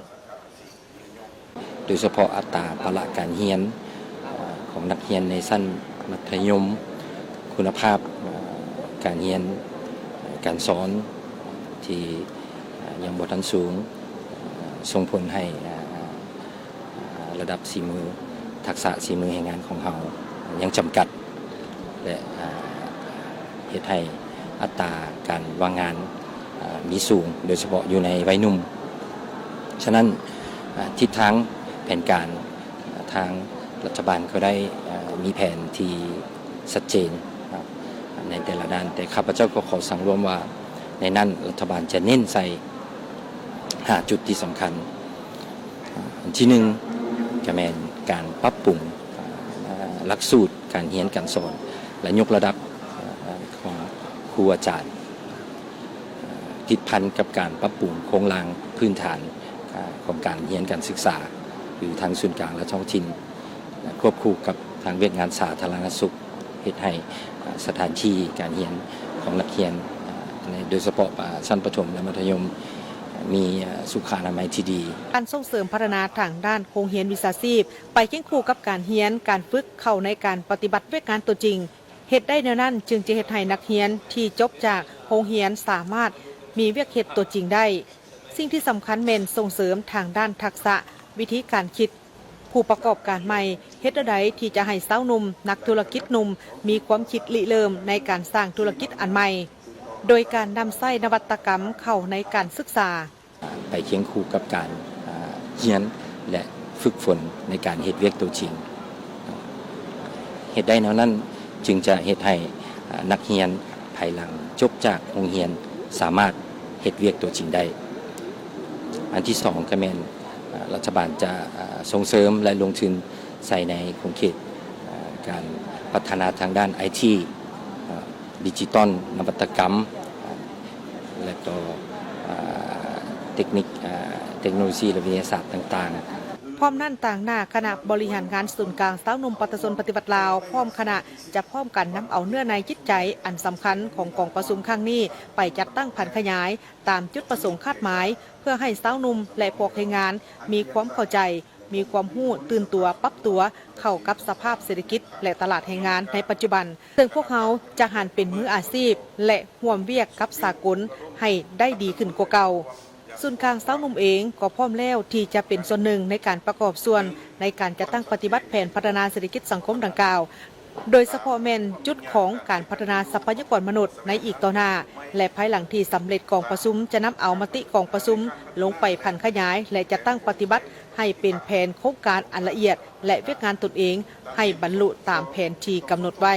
ໂດຍສະເພາະອັດຕາປະລະການຮຽນ ເອີ ຂອງນັກຮຽນໃນຊັ້ນມັດທະຍົມ, ຄຸນນະພາບ ເອີ ການຮຽນການສອນທີ່ ເອີ ຍັງບໍ່ທັນສູງ, ເອີ ສົ່ງຜົນໃຫ້ ເອີ ລະດັບສີມື, ທັກສະສີມືແຮງງານຂອງເຮົາຍັງຈຳກັດ ແລະ ເຮັດໃຫ້ອັດຕາການວ່າງງານ ມີສູງ, ໂດຍສະເພາະຢູ່ໃນໄວໜຸ່ມ. ສະນັ້ນ, ທິດທາງແຜນການ ທາງລັດຖະບານກໍໄດ້ ມີແຜນທີ່ຊັດເຈນໃນແຕ່ລະດ້ານ, ແຕ່ຂ້າພະເຈົ້າກໍຂໍສັງລວມວ່າ ໃນນັ້ນລັດຖະບານຈະເນັ້ນໃສ່ຫ້າຈຸດທີ່ສຳຄັນ. ອັນທີໜຶ່ງ ກໍແມ່ນການປັບປຸງ ຫຼັກສູດການຮຽນການສອນ ແລະ ຍົກລະດັບຂອງຄູອາຈານ, ຕິດພັນກັບການປັບປຸງໂຄງລ່າງພື້ນຖານຂອງການຮຽນການສຶກສາ ຢູ່ທາງສູນກາງ ແລະ ທ້ອງຖິ່ນ ຄວບຄູ່ກັບທາງວຽກງານສາທາລະນະສຸກ ເຮັດໃຫ້ ເອີ ສະຖານທີ່ການຮຽນຂອງນັກຮຽນ ເອີ ໃນ ໂດຍສະເພາະ ເອີ ຊັ້ນປະຖົມ ແລະ ມັດທະຍົມ ມີ ເອີ ສຸຂະອະນາໄມທີ່ດີ. ການສົ່ງເສີມພັດທະນາທາງດ້ານໂຮງຮຽນວິຊາຊີບ ໄປຄຽງຄູ່ກັບການຮຽນການຝຶກເຂົ້າໃນການປະຕິບັດວຽກງານຕົວຈິງ. ເຮັດໄດ້ແນວນັ້ນ ຈຶ່ງຈະເຮັດໃຫ້ນັກຮຽນທີ່ຈົບຈາກໂຮງຮຽນສາມາດມີວຽກເຮັດຕົວຈິງໄດ້. ສິ່ງທີ່ສຳຄັນແມ່ນສົ່ງເສີມທາງດ້ານທັກສະວິທີການຄິດ ຜູ້ປະກອບການໃໝ່ ເຮັດແນວໃດທີ່ຈະໃຫ້ຊາວໜຸ່ມນັກທຸລະກິດໜຸ່ມມີຄວາມຄິດລິເລີ່ມໃນການສ້າງທຸລະກິດອັນໃໝ່ ໂດຍການນຳໃຊ້ນະວັດຕະກຳເຂົ້າໃນການສຶກສາ. ໄປຄຽງຄູ່ກັບການ ເອີ ຮຽນ ແລະ ຝຶກຝົນໃນການເຮັດວຽກຕົວຈິງ. ເຮັດໄດ້ແນວນັ້ນຈຶ່ງຈະເຮັດໃຫ້ ເອີ ນັກຮຽນພາຍຫຼັງຈົບຈາກໂຮງຮຽນສາມາດເຮັດວຽກຕົວຈິງໄດ້. ອັນທີສອງກໍແມ່ນ ເອີ ລັດຖະບານຈະ ເອີ ສົ່ງເສີມ ແລະ ລົງທຶນໃສ່ໃນຂົງເຂດ ເອີ ການພັດທະນາທາງດ້ານໄອທີ ເອີ ດິຈິຕອນ ນະວັດຕະກຳ ແລະ ກໍ ເອີ ເຕັກນິກ ເອີ ເຕັກໂນໂລຊີ ແລະ ວິທະຍາສາດຕ່າງໆ. ພ້ອມນັ້ນ, ຕາງໜ້າຄະນະບໍລິຫານງານສູນກາງຊາວໜຸ່ມປະຊາຊົນປະຕິວັດລາວ ພ້ອມຄະນະ ຈະພ້ອມກັນນຳເອົາເນື້ອໃນຈິດໃຈອັນສຳຄັນຂອງກອງປະຊຸມຄັ້ງນີ້ ໄປຈັດຕັ້ງຜັນຂະຫຍາຍຕາມຈຸດປະສົງຄາດໝາຍ ເພື່ອໃຫ້ຊາວໜຸ່ມ ແລະ ພວກແຮງງານມີຄວາມເຂົ້າໃຈ, ມີຄວາມຮູ້ຕື່ນຕົວປັບຕົວເຂົ້າກັບສະພາບເສດຖະກິດ ແລະ ຕະຫຼາດແຮງງານໃນປັດຈຸບັນ, ເຊິ່ງພວກເຮົາຈະຫັນເປັນມືອາຊີບ ແລະ ຮ່ວມວຽກກັບສາກົນໃຫ້ໄດ້ດີຂຶ້ນກວ່າເກົ່າ. ສູນກາງຊາວໜຸ່ມເອງກໍພ້ອມແລ້ວທີ່ຈະເປັນສ່ວນໜຶ່ງໃນການປະກອບສ່ວນໃນການຈັດຕັ້ງປະຕິບັດແຜນພັດທະນາເສດຖະກິດສັງຄົມດັ່ງກ່າວ, ໂດຍສະເພາະແມ່ນຈຸດຂອງການພັດທະນາຊັບພະຍາກອນມະນຸດໃນອີກຕໍ່ໜ້າ ແລະ ພາຍຫຼັງທີ່ສຳເລັດກອງປະຊຸມ ຈະນຳເອົາມະຕິກອງປະຊຸມລົງໄປຜັນຂະຫຍາຍ ແລະ ຈັດຕັ້ງປະຕິບັດໃຫ້ເປັນແຜນໂຄງການອັນລະອຽດ ແລະ ວຽກງານຕົນເອງໃຫ້ບັນລຸຕາມແຜນທີ່ກຳນົດໄວ້.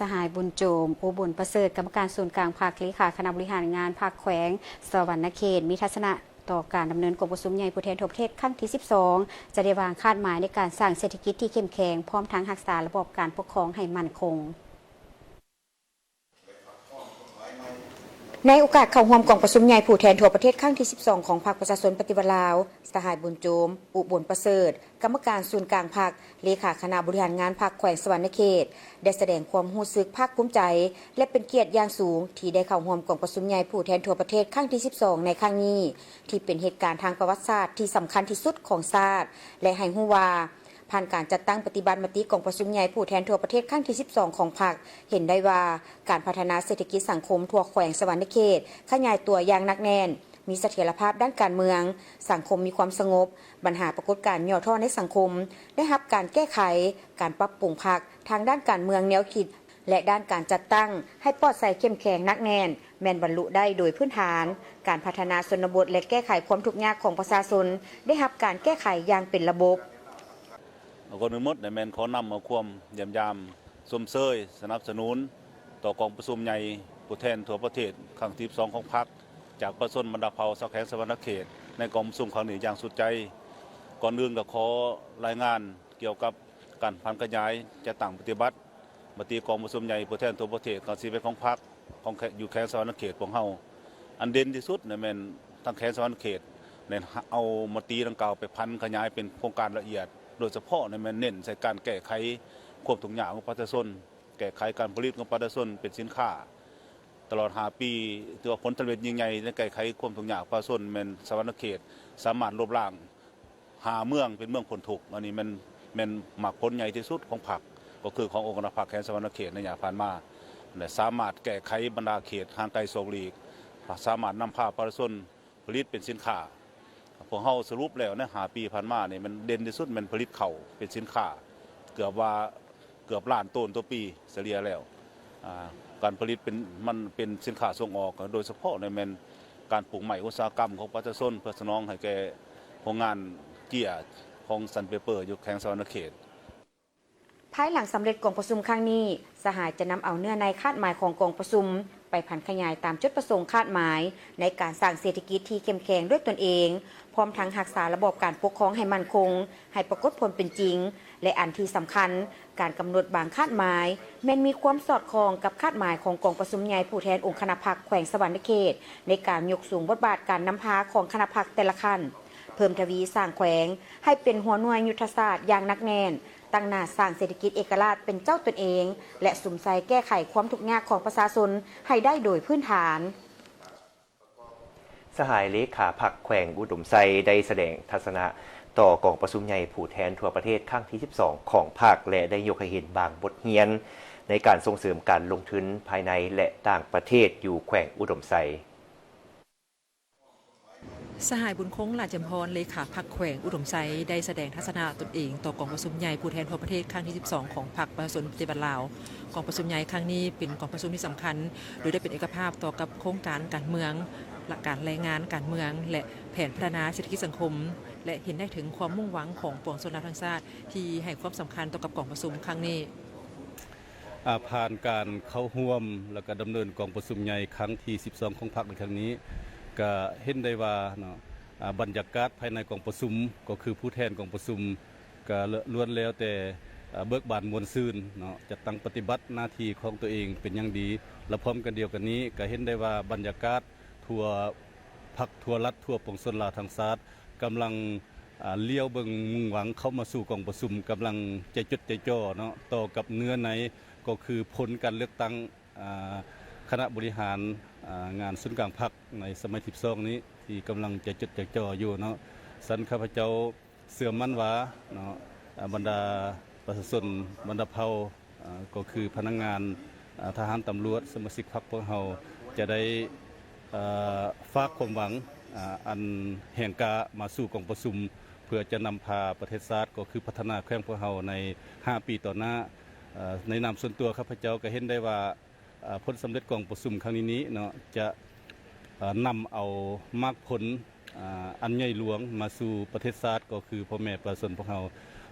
ສະຫາຍ ບຸນໂຈມ ອຸບຸນປະເສີດ ກຳມະການສູນກາງພັກ ເລຂາຄະນະບໍລິຫານງານພັກແຂວງສະຫວັນນະເຂດ ມີທັດສະນະຕໍ່ການດຳເນີນກອງປະຊຸມໃຫຍ່ຜູ້ແທນທົ່ວປະເທດຄັ້ງທີສິບສອງ ຈະໄດ້ວາງຄາດໝາຍໃນການສ້າງເສດຖະກິດທີ່ເຂັ້ມແຂງ ພ້ອມທັງຮັກສາລະບອບການປົກຄອງໃຫ້ໝັ້ນຄົງ. ໃນໂອກາດເຂົ້າຮ່ວມກອງປະຊຸມໃຫຍ່ຜູ້ແທນທົ່ວປະເທດຄັ້ງທີສິບສອງຂອງພັກປະຊາຊົນປະຕິວັດລາວ, ສະຫາຍ ບຸນໂຈມ ອຸບົນປະເສີດ, ກຳມະການສູນກາງພັກ, ເລຂາຄະນະບໍລິຫານງານພັກແຂວງສະຫວັນນະເຂດ ໄດ້ສະແດງຄວາມຮູ້ສຶກພາກພູມໃຈ ແລະ ເປັນກຽດຢ່າງສູງທີ່ໄດ້ເຂົ້າຮ່ວມກອງປະຊຸມໃຫຍ່ຜູ້ແທນທົ່ວປະເທດຄັ້ງທີສິບສອງໃນຄັ້ງນີ້, ທີ່ເປັນເຫດການທາງປະຫວັດສາດທີ່ສຳຄັນທີ່ສຸດຂອງຊາດ ແລະ ໃຫ້ຮູ້ວ່າ ຜ່ານການຈັດຕັ້ງປະຕິບັດມະຕິກອງປະຊຸມໃຫຍ່ຜູ້ແທນທົ່ວປະເທດຄັ້ງທີສິບສອງຂອງພັກ ເຫັນໄດ້ວ່າ ການພັດທະນາເສດຖະກິດສັງຄົມທົ່ວແຂວງສະຫວັນນະເຂດຂະຫຍາຍຕົວຢ່າງໜັກແໜ້ນ, ມີສະຖຽນລະພາບດ້ານການເມືອງ, ສັງຄົມມີຄວາມສະຫງົບ, ບັນຫາປາກົດການຫຍໍ້ທໍ້ໃນສັງຄົມ ໄດ້ຮັບການແກ້ໄຂ, ການປັບປຸງພັກທາງດ້ານການເມືອງແນວຄິດ ແລະ ດ້ານການຈັດຕັ້ງໃຫ້ປອດໃສເຂັ້ມແຂງໜັກແໜ້ນ ແມ່ນບັນລຸໄດ້ໂດຍພື້ນຖານ, ການພັດທະນາຊົນນະບົດ ແລະ ແກ້ໄຂຄວາມທຸກຍາກຂອງປະຊາຊົນ ໄດ້ຮັບການແກ້ໄຂຢ່າງເປັນລະບົບ. ກ່ອນອື່ນໝົດແມ່ນຂໍນຳເອົາຄວາມຢ້ຽມຢາມຊົມເຊີຍສະໜັບສະໜູນຕໍ່ກອງປະຊຸມໃຫຍ່ຜູ້ແທນທົ່ວປະເທດຄັ້ງທີສິບສອງຂອງພັກ ຈາກປະຊາຊົນບັນດາເຜົ່າຊາວແຂວງສະຫວັນນະເຂດ ໃນກອງປະຊຸມຄັ້ງນີ້ຢ່າງສຸດໃຈ. ກ່ອນອື່ນກໍຂໍລາຍງານກ່ຽວກັບການຜັນຂະຫຍາຍຈັດຕັ້ງປະຕິບັດ ມະຕິກອງປະຊຸມໃຫຍ່ຜູ້ແທນທົ່ວປະເທດຄັ້ງທີສິບເອັດຂອງພັກ ຂອງແຂ ຢູ່ແຂວງສະຫວັນນະເຂດພວກເຮົາ. ອັນເດັ່ນທີ່ສຸດນະແມ່ນທາງແຂວງສະຫວັນນະເຂດແມ່ນເອົາມະຕິດັ່ງກ່າວໄປຜັນຂະຫຍາຍເປັນໂຄງການລະອຽດ, ໂດຍສະເພາະນະແມ່ນເນັ້ນໃສ່ການແກ້ໄຂຄວາມທຸກຍາກຂອງປະຊາຊົນ, ແກ້ໄຂການຜະລິດຂອງປະຊາຊົນເປັນສິນຄ້າ. ຕະຫຼອດຫ້າປີ ຖືວ່າຜົນສຳເລັດຍິ່ງໃຫຍ່ໃນແກ້ໄຂຄວາມທຸກຍາກປະຊາຊົນ ແມ່ນສະຫວັນນະເຂດສາມາດລົບລ້າງ ຫ້າເມືອງເປັນເມືອງພົ້ນທຸກ. ອັນນີ້ແມ່ນ ແມ່ນໝາກຜົນໃຫຍ່ທີ່ສຸດຂອງພັກ ກໍຄືຂອງອົງຄະນະພັກແຂວງສະຫວັນນະເຂດໃນໄລຍະຜ່ານມາ ແລະ ສາມາດແກ້ໄຂບັນດາເຂດຫ່າງໄກສອກຫຼີກ, ສາມາດນຳພາປະຊາຊົນຜະລິດເປັນສິນຄ້າ. ພວກເຮົາສະຫຼຸບແລ້ວໃນຫ້າປີຜ່ານມານີ້ ແມ່ນເດັ່ນທີ່ສຸດແມ່ນຜະລິດເຂົ້າເປັນສິນຄ້າ ເກືອບວ່າ ເກືອບລ້ານໂຕນຕໍ່ປີສະເລ່ຍແລ້ວ. ອາ ການຜະລິດເປັນ ມັນເປັນສິນຄ້າສົ່ງອອກ, ໂດຍສະເພາະແມ່ນການປູກໄມ້ອຸດສາຫະກຳຂອງປະຊາຊົນ ເພື່ອສະໜອງໃຫ້ແກ່ໂຮງງານເຈ້ຍຂອງ Sun Paper ຢູ່ແຂວງສະຫວັນນະເຂດ. ພາຍຫຼັງສຳເລັດກອງປະຊຸມຄັ້ງນີ້, ສະຫາຍຈະນຳເອົາເນື້ອໃນຄາດໝາຍຂອງກອງປະຊຸມ ໄປຜັນຂະຫຍາຍຕາມຈຸດປະສົງຄາດໝາຍໃນການສ້າງເສດຖະກິດທີ່ເຂັ້ມແຂງດ້ວຍຕົນເອງ, ພ້ອມທັງຮັກສາລະບອບການປົກຄອງໃຫ້ໝັ້ນຄົງ, ໃຫ້ປາກົດຜົນເປັນຈິງ ແລະ ອັນທີ່ສຳຄັນ, ການກຳນົດບາງຄາດໝາຍ ແມ່ນມີຄວາມສອດຄ່ອງກັບຄາດໝາຍຂອງກອງປະຊຸມໃຫຍ່ຜູ້ແທນອົງຄະນະພັກແຂວງສະຫວັນນະເຂດ ໃນການຍົກສູງບົດບາດການນຳພາຂອງຄະນະພັກແຕ່ລະຂັ້ນ, ເພີ່ມທະວີສ້າງແຂວງໃຫ້ເປັນຫົວໜ່ວຍຍຸດທະສາດຢ່າງໜັກແໜ້ນ, ຕັ້ງໜ້າສ້າງເສດຖະກິດເອກະລາດເປັນເຈົ້າຕົນເອງ ແລະ ສຸມໃສ່ແກ້ໄຂຄວາມທຸກຍາກຂອງປະຊາຊົນໃຫ້ໄດ້ໂດຍພື້ນຖານ. ສະຫາຍເລຂາພັກແຂວງອຸດົມໄຊ ໄດ້ສະແດງທັດສະນະຕໍ່ກອງປະຊຸມໃຫຍ່ຜູ້ແທນທົ່ວປະເທດຄັ້ງທີສິບສອງຂອງພັກ ແລະ ໄດ້ຍົກໃຫ້ເຫັນບາງບົດຮຽນໃນການສົ່ງເສີມການລົງທຶນພາຍໃນ ແລະ ຕ່າງປະເທດຢູ່ແຂວງອຸດົມໄຊ. ສະຫາຍ ບຸນຄົງ ຫຼ້າຈຳພອນ ເລຂາພັກແຂວງອຸດົມໄຊ ໄດ້ສະແດງທັດສະນະຕົນເອງຕໍ່ກອງປະຊຸມໃຫຍ່ຜູ້ແທນທົ່ວປະເທດຄັ້ງທີສິບສອງຂອງພັກປະຊາຊົນປະຕິວັດລາວ. ກອງປະຊຸມໃຫຍ່ຄັ້ງນີ້ເປັນກອງປະຊຸມທີ່ສຳຄັນ ໂດຍໄດ້ເປັນເອກະພາບຕໍ່ກັບໂຄງການການເມືອງ, ການລາຍງານການເມືອງ ແລະ ແຜນພັດທະນາເສດຖະກິດສັງຄົມ ແລະ ເຫັນໄດ້ເຖິງຄວາມມຸ່ງຫວັງຂອງປວງຊົນລາວທັງຊາດ ທີ່ໃຫ້ຄວາມສຳຄັນຕໍ່ກັບກອງປະຊຸມຄັ້ງນີ້. ອາ ຜ່ານການເຂົ້າຮ່ວມ ແລ້ວກໍດຳເນີນກອງປະຊຸມໃຫຍ່ຄັ້ງທີສິບສອງຂອງພັກໃນຄັ້ງນີ້ ກໍເຫັນໄດ້ວ່າເນາະ ອາ ບັນຍາກາດພາຍໃນກອງປະຊຸມ ກໍຄືຜູ້ແທນກອງປະຊຸມ ກໍລ້ວນແລ້ວແຕ່ ອາ ເບີກບານມ່ວນຊື່ນເນາະ ຈັດຕັ້ງປະຕິບັດໜ້າທີ່ຂອງຕົວເອງເປັນຢ່າງດີ ແລະ ພ້ອມກັນດຽວກັນນີ້ ກໍເຫັນໄດ້ວ່າບັນຍາກາດທົ່ວພັກ ທົ່ວລັດ ທົ່ວປວງຊົນລາວທັງຊາດ ກຳລັງ ອາ ລ້ຽວເບິ່ງມຸ່ງຫວັງເຂົ້າມາສູ່ກອງປະຊຸມ ກຳລັງໃຈຈົດໃຈຈໍ່ເນາະ ຕໍ່ກັບເນື້ອໃນ ກໍຄືຜົນການເລືອກຕັ້ງ ອາ ຄະນະບໍລິຫານ ອາ ງານສູນກາງພັກໃນສະໄໝທີສິບສອງນີ້ ທີ່ກຳລັງໃຈຈົດໃຈຈໍ່ຢູ່ເນາະ. ຊັ້ນຂ້າພະເຈົ້າເຊື່ອໝັ້ນວ່າເນາະ ອາ ບັນດາປະຊາຊົນ ບັນດາເຜົ່າ ອາ ກໍຄືພະນັກງານ ອາ ທະຫານ ຕຳຫຼວດ ສະມາຊິກພັກພວກເຮົາຈະໄດ້ ເອີ ຝາກຄວາມຫວັງ ອາ ອັນແຮງກ້າມາສູ່ກອງປະຊຸມ ເພື່ອຈະນຳພາປະເທດຊາດ ກໍຄືພັດທະນາແຂວງພວກເຮົາໃນຫ້າປີຕໍ່ໜ້າ. ເອີ ໃນນາມສ່ວນຕົວຂ້າພະເຈົ້າກໍເຫັນໄດ້ວ່າ ອາ ຜົນສຳເລັດກອງປະຊຸມຄັ້ງນີ້ນີ້ເນາະ ຈະ ເອີ ນຳເອົາໝາກຜົນ ອາ ອັນໃຫຍ່ຫຼວງມາສູ່ປະເທດຊາດ ກໍຄືພໍ່ແມ່ປະຊາຊົນພວກເຮົາ.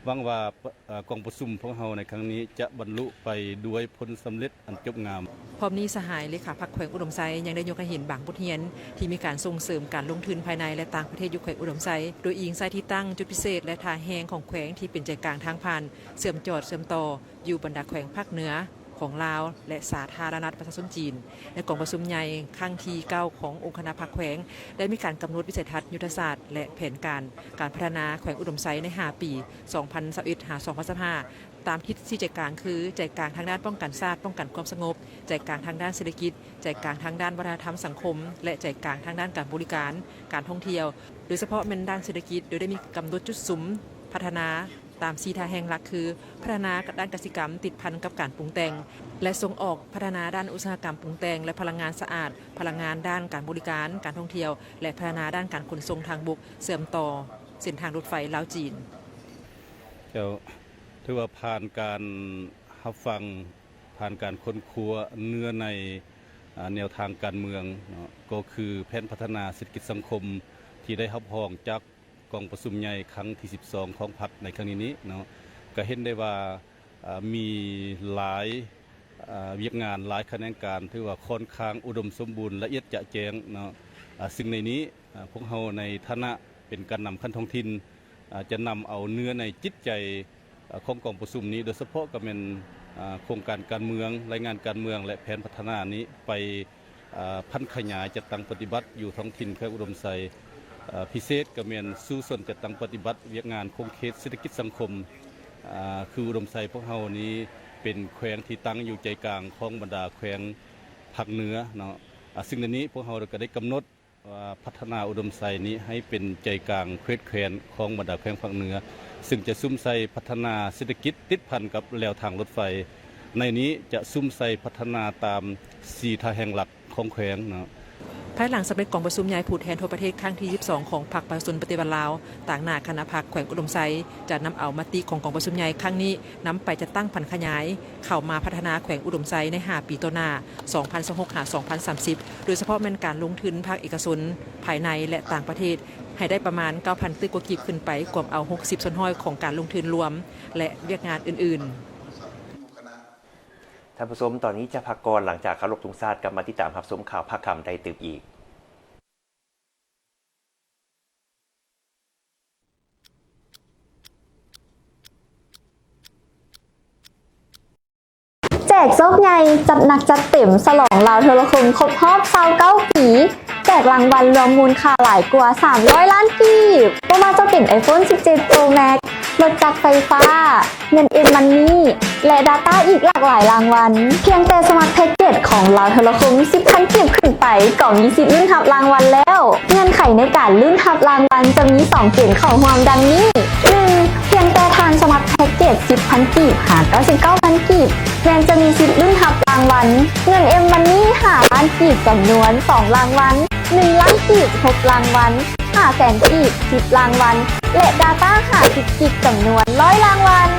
ຫວັງວ່າ ເອີ ກອງປະຊຸມພວກເຮົາໃນຄັ້ງນີ້ຈະບັນລຸໄປດ້ວຍຜົນສຳເລັດອັນຈົບງາມ. ພ້ອມນີ້ ສະຫາຍເລຂາພັກແຂວງອຸດົມໄຊ ຍັງໄດ້ຍົກໃຫ້ເຫັນບາງບົດຮຽນທີ່ມີການສົ່ງເສີມການລົງທຶນພາຍໃນ ແລະ ຕ່າງປະເທດຢູ່ແຂວງອຸດົມໄຊ ໂດຍອີງໃສ່ທີ່ຕັ້ງ, ຈຸດພິເສດ ແລະ ທ່າແຮງຂອງແຂວງທີ່ເປັນໃຈກາງທາງຜ່ານເຊື່ອມຈອດເຊື່ອມຕໍ່ ຢູ່ບັນດາແຂວງພາກເໜືອ. ຂອງລາວ ແລະ ສາທາລະນະລັດປະຊາຊົນຈີນ ໃນກອງປະຊຸມໃຫຍ່ຄັ້ງທີເກົ້າຂອງອົງຄະນະພັກແຂວງ ໄດ້ມີການກຳນົດວິໄສທັດຍຸດທະສາດ ແລະ ແຜນການການພັດທະນາແຂວງອຸດົມໄຊໃນຫ້າປີ ສອງພັນຊາວເອັດ ຫາ ສອງພັນຊາວຫ້າ ຕາມທິດສີ່ໃຈກາງຄື ໃຈກາງທາງດ້ານປ້ອງກັນຊາດ, ປ້ອງກັນຄວາມສະຫງົບ, ໃຈກາງທາງດ້ານເສດຖະກິດ, ໃຈກາງທາງດ້ານວັດທະນະທຳສັງຄົມ ແລະ ໃຈກາງທາງດ້ານການບໍລິການ, ການທ່ອງທ່ຽວ, ໂດຍສະເພາະແມ່ນດ້ານເສດຖະກິດ, ໂດຍໄດ້ມີກຳນົດຈຸດສຸມພັດທະນາຕາມສີ່ທ່າແຫ່ງຫຼັກຄື ພັດທະນາດ້ານກະສິກຳຕິດພັນກັບການປຸງແຕ່ງ ແລະ ສົ່ງອອກ, ພັດທະນາດ້ານອຸດສາຫະກຳປຸງແຕ່ງ ແລະ ພະລັງງານສະອາດ, ພະລັງງານດ້ານການບໍລິການ, ການທ່ອງທ່ຽວ ແລະ ພັດທະນາດ້ານການຂົນສົ່ງທາງບົກເຊື່ອມຕໍ່ເສັ້ນທາງລົດໄຟລາວ-ຈີນ. ເຈົ້າ ຖືວ່າຜ່ານການຮັບຟັງ, ຜ່ານການຄົ້ນຄວ້າເນື້ອໃນ, ອາ, ແນວທາງການເມືອງເນາະ, ກໍຄືແຜນພັດທະນາເສດຖະກິດສັງຄົມທີ່ໄດ້ຮັບຮອງຈາກກອງປະຊຸມໃຫຍ່ຄັ້ງທີສິບສອງຂອງພັກໃນຄັ້ງນີ້ນີ້ເນາະ, ກໍເຫັນໄດ້ວ່າ, ອາ, ມີຫຼາຍ, ອາ, ວຽກງານ, ຫຼາຍຂະແໜງການ, ຖືວ່າຂ້ອນຂ້າງອຸດົມສົມບູນ, ລະອຽດຈະແຈ້ງເນາະ, ອາ, ຊຶ່ງໃນນີ້, ອາ, ພວກເຮົາໃນຖານະເປັນການນຳຂັ້ນທ້ອງຖິ່ນ, ອາ, ຈະນຳເອົາເນື້ອໃນຈິດໃຈ ອາ, ຂອງກອງປະຊຸມນີ້, ໂດຍສະເພາະກໍແມ່ນ, ອາ, ໂຄງການການເມືອງ, ລາຍງານການເມືອງ ແລະ ແຜນພັດທະນານີ້ໄປ, ອາ, ຜັນຂະຫຍາຍຈັດຕັ້ງປະຕິບັດຢູ່ທ້ອງຖິ່ນແຂວງອຸດົມໄຊ, ອາ, ພິເສດກໍແມ່ນສູ້ຊົນຈັດຕັ້ງປະຕິບັດວຽກງານຂົງເຂດເສດຖະກິດສັງຄົມ, ອາ, ຄືອຸດົມໄຊພວກເຮົານີ້ເປັນແຂວງທີ່ຕັ້ງຢູ່ໃຈກາງຂອງບັນດາແຂວງພາກເໜືອເນາະ, ອາ, ຊຶ່ງໃນນີ້ພວກເຮົາກໍໄດ້ກຳນົດ ວ່າພັດທະນາອຸດົມໄຊນີ້ໃຫ້ເປັນໃຈກາງເຂດແຄນຂອງບັນດາແຂວງພາກເໜືອ, ຊຶ່ງຈະສຸມໃສ່ພັດທະນາເສດຖະກິດຕິດພັນກັບແລວທາງລົດໄຟ. ໃນນີ້ຈະສຸມໃສ່ພັດທະນາຕາມສີ່ທ່າແຫ່ງຫຼັກຂອງແຂວງເນາະ. ພາຍຫຼັງສຳເລັດກອງປະຊຸມໃຫຍ່ຜູ້ແທນທົ່ວປະເທດຄັ້ງທີສິບສອງຂອງພັກປະຊາຊົນປະຕິວັດລາວ, ຕາງໜ້າຄະນະພັກແຂວງອຸດົມໄຊ ຈະນຳເອົາມະຕິຂອງກອງປະຊຸມໃຫຍ່ຄັ້ງນີ້ ນຳໄປຈັດຕັ້ງຜັນຂະຫຍາຍເຂົ້າມາພັດທະນາແຂວງອຸດົມໄຊໃນຫ້າປີຕໍ່ໜ້າ ສອງພັນຊາວຫົກ ຫາ ສອງພັນສາມສິບ ໂດຍສະເພາະແມ່ນການລົງທຶນພາກເອກະຊົນ ພາຍໃນ ແລະ ຕ່າງປະເທດ ໃຫ້ໄດ້ປະມານເກົ້າພັນຕື້ກວ່າກີບຂຶ້ນໄປ, ກວມເອົາຫົກສິບສ່ວນຮ້ອຍຂອງການລົງທຶນລວມ ແລະ ວຽກງານອື່ນໆ. ທ່ານຜູ້ຊົມ, ຕອນນີ້ຈະພັກກ່ອນ, ຫຼັງຈາກເຄົາລົບທຸງຊາດ ກັບມາຕິດຕາມຮັບຊົມຂ່າວພາກຄ່ຳໄດ້ຕື່ມອີກ. ແຈກໂຊກໃຫຍ່ ຈັດໜັກຈັດເຕັມ ສະຫຼອງລາວໂທລະຄົມຄົບຮອບຊາວເກົ້າປີ, ແຈກລາງວັນລວມມູນຄ່າຫຼາຍກວ່າສາມຮ້ອຍລ້ານກີບ, ບໍ່ວ່າຈະເປັນ iPhone ສິບເຈັດ Pro Max, ລົດຈັກໄຟຟ້າ, ເງິນ M-Money ແລະ Data ອີກຫຼາກຫຼາຍລາງວັນ. ພຽງແຕ່ສະໝັກແພັກເກັດຂອງລາວໂທລະຄົມ ສິບພັນກີບຂຶ້ນໄປ ກໍມີສິດລຸ້ນຮັບລາງວັນແລ້ວ. ເງື່ອນໄຂໃນການລຸ້ນຮັບລາງວັນຈະມີສອງເກນເຂົ້າຮ່ວມດັ່ງນີ້, ໜຶ່ງ ພຽງແຕ່ທ່ານສະໝັກແພັກເກັດ ສິບພັນກີບ ຫາ ເກົ້າສິບເກົ້າພັນກີບ ແມ່ນຈະມີສິດລຸ້ນຮັບລາງວັນ ເງິນ M-Money ຫ້າລ້ານກີບ ຈຳນວນສອງລາງວັນ, ໜຶ່ງລ້ານກີບ ຫົກລາງວັນ, ຫ້າແສນກີບ ສິບລາງວັນ ແລະ Data ຫ້າສິບກິກ ຈຳນວນຮ້ອຍລາງວັນ.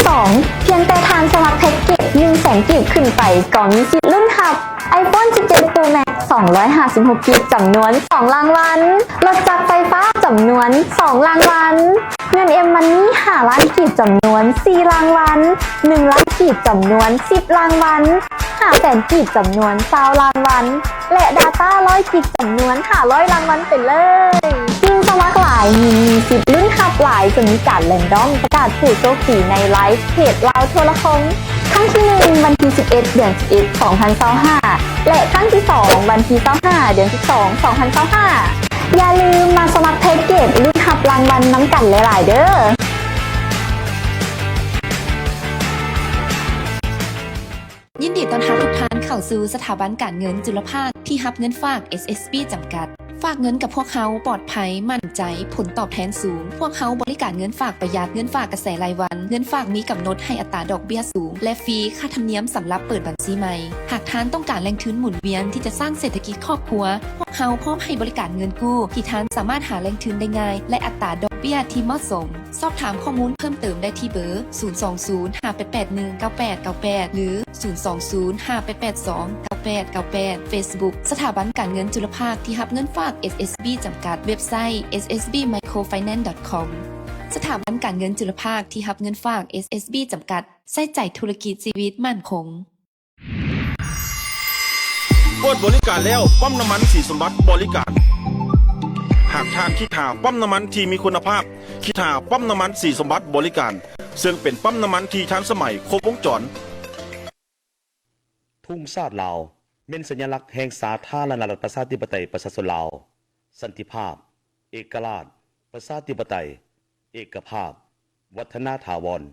ສອງ ພຽງແຕ່ທ່ານສະໝັກແພັກເກັດ ໜຶ່ງແສນກີບ ຂຶ້ນໄປ ກໍມີສິດລຸ້ນຮັບ iPhone ສິບເຈັດ Pro Max ສອງຮ້ອຍຫ້າສິບຫົກກິກ ຈຳນວນສອງລາງວັນ, ລົດຈັກໄຟຟ້າ ຈຳນວນສອງລາງວັນ, ເງິນ M-Money ຫ້າລ້ານກີບ ຈຳນວນສີ່ລາງວັນ, ໜຶ່ງລ້ານກີບ ຈຳນວນສິບລາງວັນ, ຫ້າແສນກີບ ຈຳນວນຊາວລາງວັນ ແລະ Data ຮ້ອຍກິກ ຈຳນວນຫ້າຮ້ອຍລາງວັນໄປເລີຍ. ຍິ່ງສະໝັກຫຼາຍ ຍິ່ງມີສິດລຸ້ນຮັບຫຼາຍ, ຈະມີການແຣນດອມປະກາດຜູ້ໂຊກດີໃນໄລຟ໌ເພຈລາວໂທລະຄົມ ຄັ້ງທີໜຶ່ງ ວັນທີສິບເອັດ ເດືອນສິບເອັດ ສອງພັນຊາວຫ້າ ແລະ ຄັ້ງທີສອງ ວັນທີຊາວຫ້າ ເດືອນສິບສອງ ສອງພັນຊາວຫ້າ. ຢ່າລືມມາສະໝັກແພັກເກັດລຸ້ນຮັບລາງວັນນຳກັນຫຼາຍໆເດີ້. ຍິນດີຕ້ອນຮັບທຸກທ່ານເຂົ້າສູ່ສະຖາບັນການເງິນຈຸລະພາກທີ່ຮັບເງິນຝາກ ເອສເອສບີ ຈຳກັດ. ຝາກເງິນກັບພວກເຮົາປອດໄພ, ໝັ້ນໃຈ, ຜົນຕອບແທນສູງ. ພວກເຮົາບໍລິການເງິນຝາກປະຢັດ, ເງິນຝາກກະແສລາຍວັນ, ເງິນຝາກມີກຳນົດໃຫ້ອັດຕາດອກເບ້ຍສູງ ແລະ ຟຣີຄ່າທຳນຽມສຳລັບເປີດບັນຊີໃໝ່. ຫາກທ່ານຕ້ອງການແຫຼ່ງທຶນໝູນວຽນທີ່ຈະສ້າງເສດຖະກິດຄອບຄົວ, ພວກເຮົາພ້ອມໃຫ້ບໍລິການເງິນກູ້ທີ່ທ່ານສາມາດຫາແຫຼ່ງທຶນໄດ້ງ່າຍ ແລະ ອັດຕາດອກເບ້ຍທີ່ເໝາະສົມ. ສອບຖາມຂໍ້ມູນເພີ່ມເຕີມໄດ້ທີ່ເບີ ສູນສອງສູນ ຫ້າແປດແປດໜຶ່ງ ເກົ້າແປດເກົ້າແປດ ຫຼື ສູນສອງສູນ ຫ້າແປດແປດສອງ ເກົ້າແປດເກົ້າແປດ. Facebook ສະຖາບັນການເງິນຈຸລະພາກທີ່ຮັບເງິນຝາກ ເອສເອສບີ ຈຳກັດ. ເວັບໄຊ ເອສເອສບີໄມໂຄຣໄຟແນນສ໌ ດອດຄອມ. ສະຖາບັນການເງິນຈຸລະພາກທີ່ຮັບເງິນຝາກ ເອສເອສບີ ຈຳກັດ. ໃສ່ໃຈທຸລະກິດຊີວິດໝັ້ນຄົງ. ເປີດບໍລິການແລ້ວ ປ້ຳນ້ຳມັນສີສົມບັດບໍລິການ. ຫາກທ່ານຄິດຫາປ້ຳນ້ຳມັນທີ່ມີຄຸນນະພາບ, ຄິດຫາປ້ຳນ້ຳມັນສີສົມບັດບໍລິການ, ເຊິ່ງເປັນປ້ຳນ້ຳມັນທີ່ທັນສະໄໝ, ຄົບວົງຈອນ, ທຸງຊາດລາວ ແມ່ນສັນຍະລັກແຫ່ງສາທາລະນະລັດ ປະຊາທິປະໄຕ ປະຊາຊົນລາວ, ສັນຕິພາບ, ເອກະລາດ, ປະຊາທິປະໄຕ, ເອກະພາບ, ວັດທະນາຖາວອນ.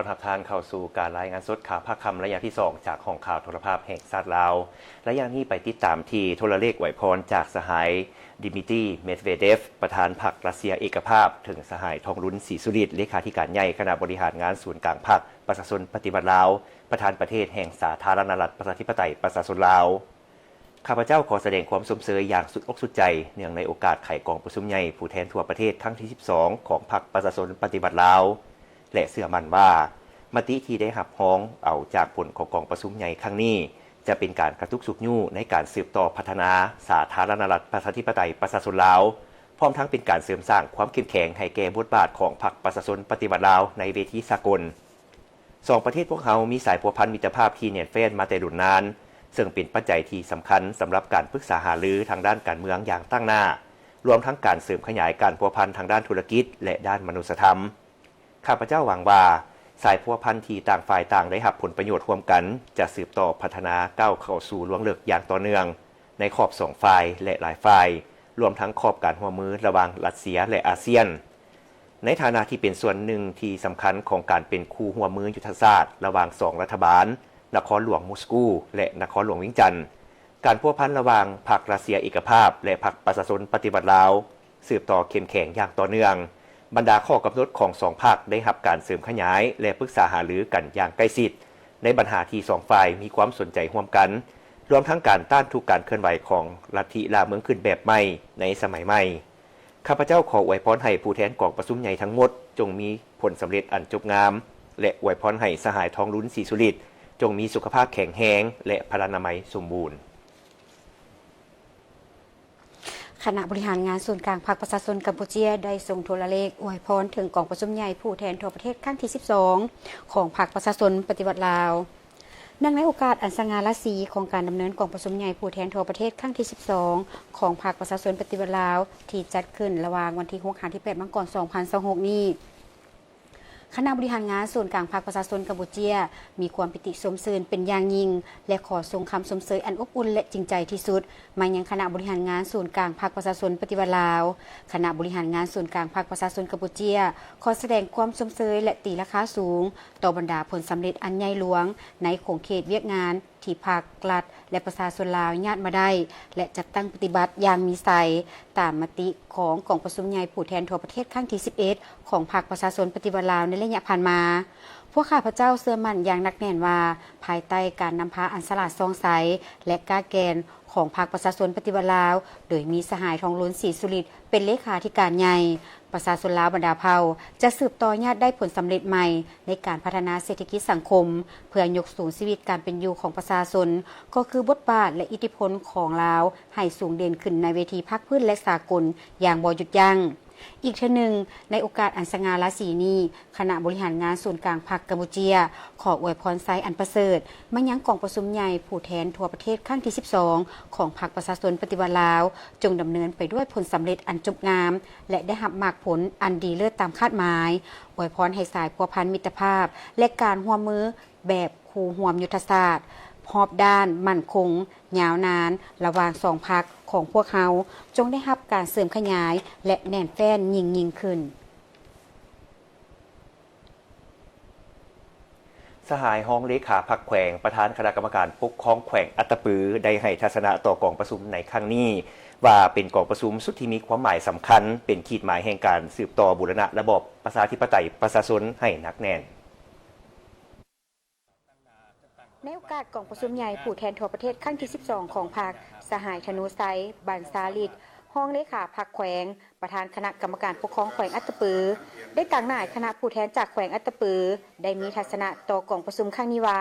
ຕ້ອນຮັບທ່ານເຂົ້າສູ່ການລາຍງານສົດຂ່າວພາກຄ່ຳໄລຍະທີສອງ ຈາກຫ້ອງຂ່າວໂທລະພາບແຫ່ງຊາດລາວ. ໄລຍະນີ້ໄປຕິດຕາມທີ່ໂທລະເລກອວຍພອນຈາກສະຫາຍ ດິມິຕີ ເມດເວເດຟ ປະທານພັກຣັດເຊຍເອກະພາບ ເຖິງສະຫາຍ ທອງລຸນ ສີສຸລິດ ເລຂາທິການໃຫຍ່ຄະນະບໍລິຫານງານສູນກາງພັກປະຊາຊົນປະຕິວັດລາວ, ປະທານປະເທດແຫ່ງສາທາລະນະລັດ ປະຊາທິປະໄຕ ປະຊາຊົນລາວ. ຂ້າພະເຈົ້າຂໍສະແດງຄວາມຊົມເຊີຍຢ່າງສຸດອົກສຸດໃຈ ເນື່ອງໃນໂອກາດໄຂກອງປະຊຸມໃຫຍ່ຜູ້ແທນທົ່ວປະເທດຄັ້ງທີສິບສອງ ຂອງພັກປະຊາຊົນປະຕິວັດລາວ ແລະ ເຊື່ອໝັ້ນວ່າ ມະຕິທີ່ໄດ້ຮັບຮອງເອົາຈາກຜົນຂອງກອງປະຊຸມໃຫຍ່ຄັ້ງນີ້ ຈະເປັນການກະຕຸກຊຸກຍູ້ໃນການສືບຕໍ່ພັດທະນາສາທາລະນະລັດ ປະຊາທິປະໄຕ ປະຊາຊົນລາວ, ພ້ອມທັງເປັນການເສີມສ້າງຄວາມເຂັ້ມແຂງໃຫ້ແກ່ບົດບາດຂອງພັກປະຊາຊົນປະຕິວັດລາວໃນເວທີສາກົນ. ສອງປະເທດພວກເຮົາມີສາຍພົວພັນມິດຕະພາບທີ່ແໜ້ນແຟ້ນມາແຕ່ດົນນານ, ເຊິ່ງເປັນປັດໄຈທີ່ສຳຄັນສຳລັບການປຶກສາຫາລືທາງດ້ານການເມືອງຢ່າງຕັ້ງໜ້າ, ລວມທັງການເສີມຂະຫຍາຍການພົວພັນທາງດ້ານທຸລະກິດ ແລະ ດ້ານມະນຸດສະທຳ. ຂ້າພະເຈົ້າຫວັງວ່າ ສາຍພົວພັນທີ່ຕ່າງຝ່າຍຕ່າງໄດ້ຮັບຜົນປະໂຫຍດຮ່ວມກັນ ຈະສືບຕໍ່ພັດທະນາກ້າວເຂົ້າສູ່ລວງເລິກຢ່າງຕໍ່ເນື່ອງ ໃນຂອບສອງຝ່າຍ ແລະ ຫຼາຍຝ່າຍ, ລວມທັງຂອບການຮ່ວມມືລະຫວ່າງຣັດເຊຍ ແລະ ອາຊຽນ. ໃນຖານະທີ່ເປັນສ່ວນໜຶ່ງທີ່ສຳຄັນຂອງການເປັນຄູ່ຮ່ວມມືຍຸດທະສາດລະຫວ່າງສອງລັດຖະບານ, ນະຄອນຫຼວງມົສກູ ແລະ ນະຄອນຫຼວງວຽງຈັນ, ການພົວພັນລະຫວ່າງພັກຣັດເຊຍເອກະພາບ ແລະ ພັກປະຊາຊົນປະຕິວັດລາວ ສືບຕໍ່ເຂັ້ມແຂງຢ່າງຕໍ່ເນື່ອງ. ບັນດາຂໍ້ກຳນົດຂອງສອງພັກໄດ້ຮັບການເສີມຂະຫຍາຍ ແລະ ປຶກສາຫາລືກັນຢ່າງໃກ້ຊິດ ໃນບັນຫາທີ່ສອງຝ່າຍມີຄວາມສົນໃຈຮ່ວມກັນ, ລວມທັງການຕ້ານທຸກການເຄື່ອນໄຫວຂອງລັດທິລ່າເມືອງຂຶ້ນແບບໃໝ່ໃນສະໄໝໃໝ່. ຂ້າພະເຈົ້າຂໍອວຍພອນໃຫ້ຜູ້ແທນກອງປະຊຸມໃຫຍ່ທັງໝົດຈົ່ງມີຜົນສຳເລັດອັນຈົບງາມ ແລະ ອວຍພອນໃຫ້ສະຫາຍ ທອງລຸນ ສີສຸລິດ ຈົ່ງມີສຸຂະພາບແຂງແຮງ ແລະ ພະລານາໄມສົມບູນ. ຄະນະບໍລິຫານງານສູນກາງພັກປະຊາຊົນກຳປູເຈຍ ໄດ້ສົ່ງໂທລະເລກອວຍພອນເຖິງກອງປະຊຸມໃຫຍ່ຜູ້ແທນທົ່ວປະເທດຄັ້ງທີສິບສອງ ຂອງພັກປະຊາຊົນປະຕິວັດລາວ. ເນື່ອງໃນໂອກາດອັນສະຫງ່າລາສີຂອງການດຳເນີນກອງປະຊຸມໃຫຍ່ຜູ້ແທນທົ່ວປະເທດຄັ້ງທີສິບສອງ ຂອງພັກປະຊາຊົນປະຕິວັດລາວ ທີ່ຈັດຂຶ້ນລະຫວ່າງວັນທີຫົກຫາທີ່ແປດມັງກອນສອງພັນຊາວຫົກນີ້, ຄະນະບໍລິຫານງານສູນກາງພັກປະຊາຊົນກຳປູເຈຍ ມີຄວາມປີຕິຊົມຊື່ນເປັນຢ່າງຍິ່ງ ແລະ ຂໍສົ່ງຄຳຊົມເຊີຍອັນອົບອຸ່ນ ແລະ ຈິງໃຈທີ່ສຸດ ມາຍັງຄະນະບໍລິຫານງານສູນກາງພັກປະຊາຊົນປະຕິວັດລາວ. ຄະນະບໍລິຫານງານສູນກາງພັກປະຊາຊົນກຳປູເຈຍ ຂໍສະແດງຄວາມຊົມເຊີຍ ແລະ ຕີລາຄາສູງ ຕໍ່ບັນດາຜົນສຳເລັດອັນໃຫຍ່ຫຼວງ ໃນຂົງເຂດວຽກງານ ທີ່ພັກ, ລັດ ແລະ ປະຊາຊົນລາວຍາດມາໄດ້ ແລະ ຈັດຕັ້ງປະຕິບັດຢ່າງມີໄຊ ຕາມມະຕິຂອງກອງປະຊຸມໃຫຍ່ຜູ້ແທນທົ່ວປະເທດຄັ້ງທີສິບເອັດ ຂອງພັກປະຊາຊົນປະຕິວັດລາວໃນໄລຍະຜ່ານມາ. ພວກຂ້າພະເຈົ້າເຊື່ອໝັ້ນຢ່າງໜັກແໜ້ນວ່າ ພາຍໃຕ້ການນຳພາອັນສະຫຼາດສ່ອງໃສ ແລະ ກ້າແກ່ນຂອງພັກປະຊາຊົນປະຕິວັດລາວ ໂດຍມີສະຫາຍ ທອງລຸນ ສີສຸລິດ ເປັນເລຂາທິການໃຫຍ່, ປະຊາຊົນລາວບັນດາເຜົ່າຈະສືບຕໍ່ຍາດໄດ້ຜົນສຳເລັດໃໝ່ໃນການພັດທະນາເສດຖະກິດສັງຄົມ ເພື່ອຍົກສູງຊີວິດການເປັນຢູ່ຂອງປະຊາຊົນ, ກໍຄືບົດບາດ ແລະ ອິດທິພົນຂອງລາວໃຫ້ສູງເດັ່ນຂຶ້ນໃນເວທີພາກພື້ນ ແລະ ສາກົນຢ່າງບໍ່ຢຸດຢັ້ງ. ອີກເທື່ອໜຶ່ງ, ໃນໂອກາດອັນສະຫງ່າລາສີນີ້, ຄະນະບໍລິຫານງານສູນກາງພັກກຳປູເຈຍ ຂໍອວຍພອນໄຊອັນປະເສີດມາຍັງກອງປະຊຸມໃຫຍ່ຜູ້ແທນທົ່ວປະເທດຄັ້ງທີສິບສອງ ຂອງພັກປະຊາຊົນປະຕິວັດລາວ, ຈົ່ງດຳເນີນໄປດ້ວຍຜົນສຳເລັດອັນຈົບງາມ ແລະ ໄດ້ຮັບໝາກຜົນອັນດີເລີດຕາມຄາດໝາຍ. ອວຍພອນໃຫ້ສາຍພົວພັນມິດຕະພາບ ແລະ ການຮ່ວມມືແບບຄູ່ຮ່ວມຍຸດທະສາດຮອບດ້ານໝັ້ນຄົງ, ຍາວນານ ລະຫວ່າງສອງພັກຂອງພວກເຮົາ ຈົ່ງໄດ້ຮັບການເສີມຂະຫຍາຍ ແລະ ແໜ້ນແຟ້ນຍິ່ງໆຂຶ້ນ. ສະຫາຍຮອງເລຂາພັກແຂວງ, ປະທານຄະນະກຳມະການປົກຄອງແຂວງອັດຕະປື ໄດ້ໃຫ້ທັດສະນະຕໍ່ກອງປະຊຸມໃນຄັ້ງນີ້ ວ່າເປັນກອງປະຊຸມຊຸດທີ່ມີຄວາມໝາຍສຳຄັນ, ເປັນຂີດໝາຍແຫ່ງການສືບຕໍ່ບູລະນະລະບອບປະຊາທິປະໄຕປະຊາຊົນໃຫ້ໜັກແໜ້ນ. ໃນໂອກາດກອງປະຊຸມໃຫຍ່ຜູ້ແທນທົ່ວປະເທດຄັ້ງທີສິບສອງຂອງພັກ, ສະຫາຍ ທະນູໄຊ ບັນຊາລິດ ຮອງເລຂາພັກແຂວງ, ປະທານຄະນະກຳມະການປົກຄອງແຂວງອັດຕະປື ໄດ້ຕາງໜ້າໃຫ້ຄະນະຜູ້ແທນຈາກແຂວງອັດຕະປື ໄດ້ມີທັດສະນະຕໍ່ກອງປະຊຸມຄັ້ງນີ້ວ່າ,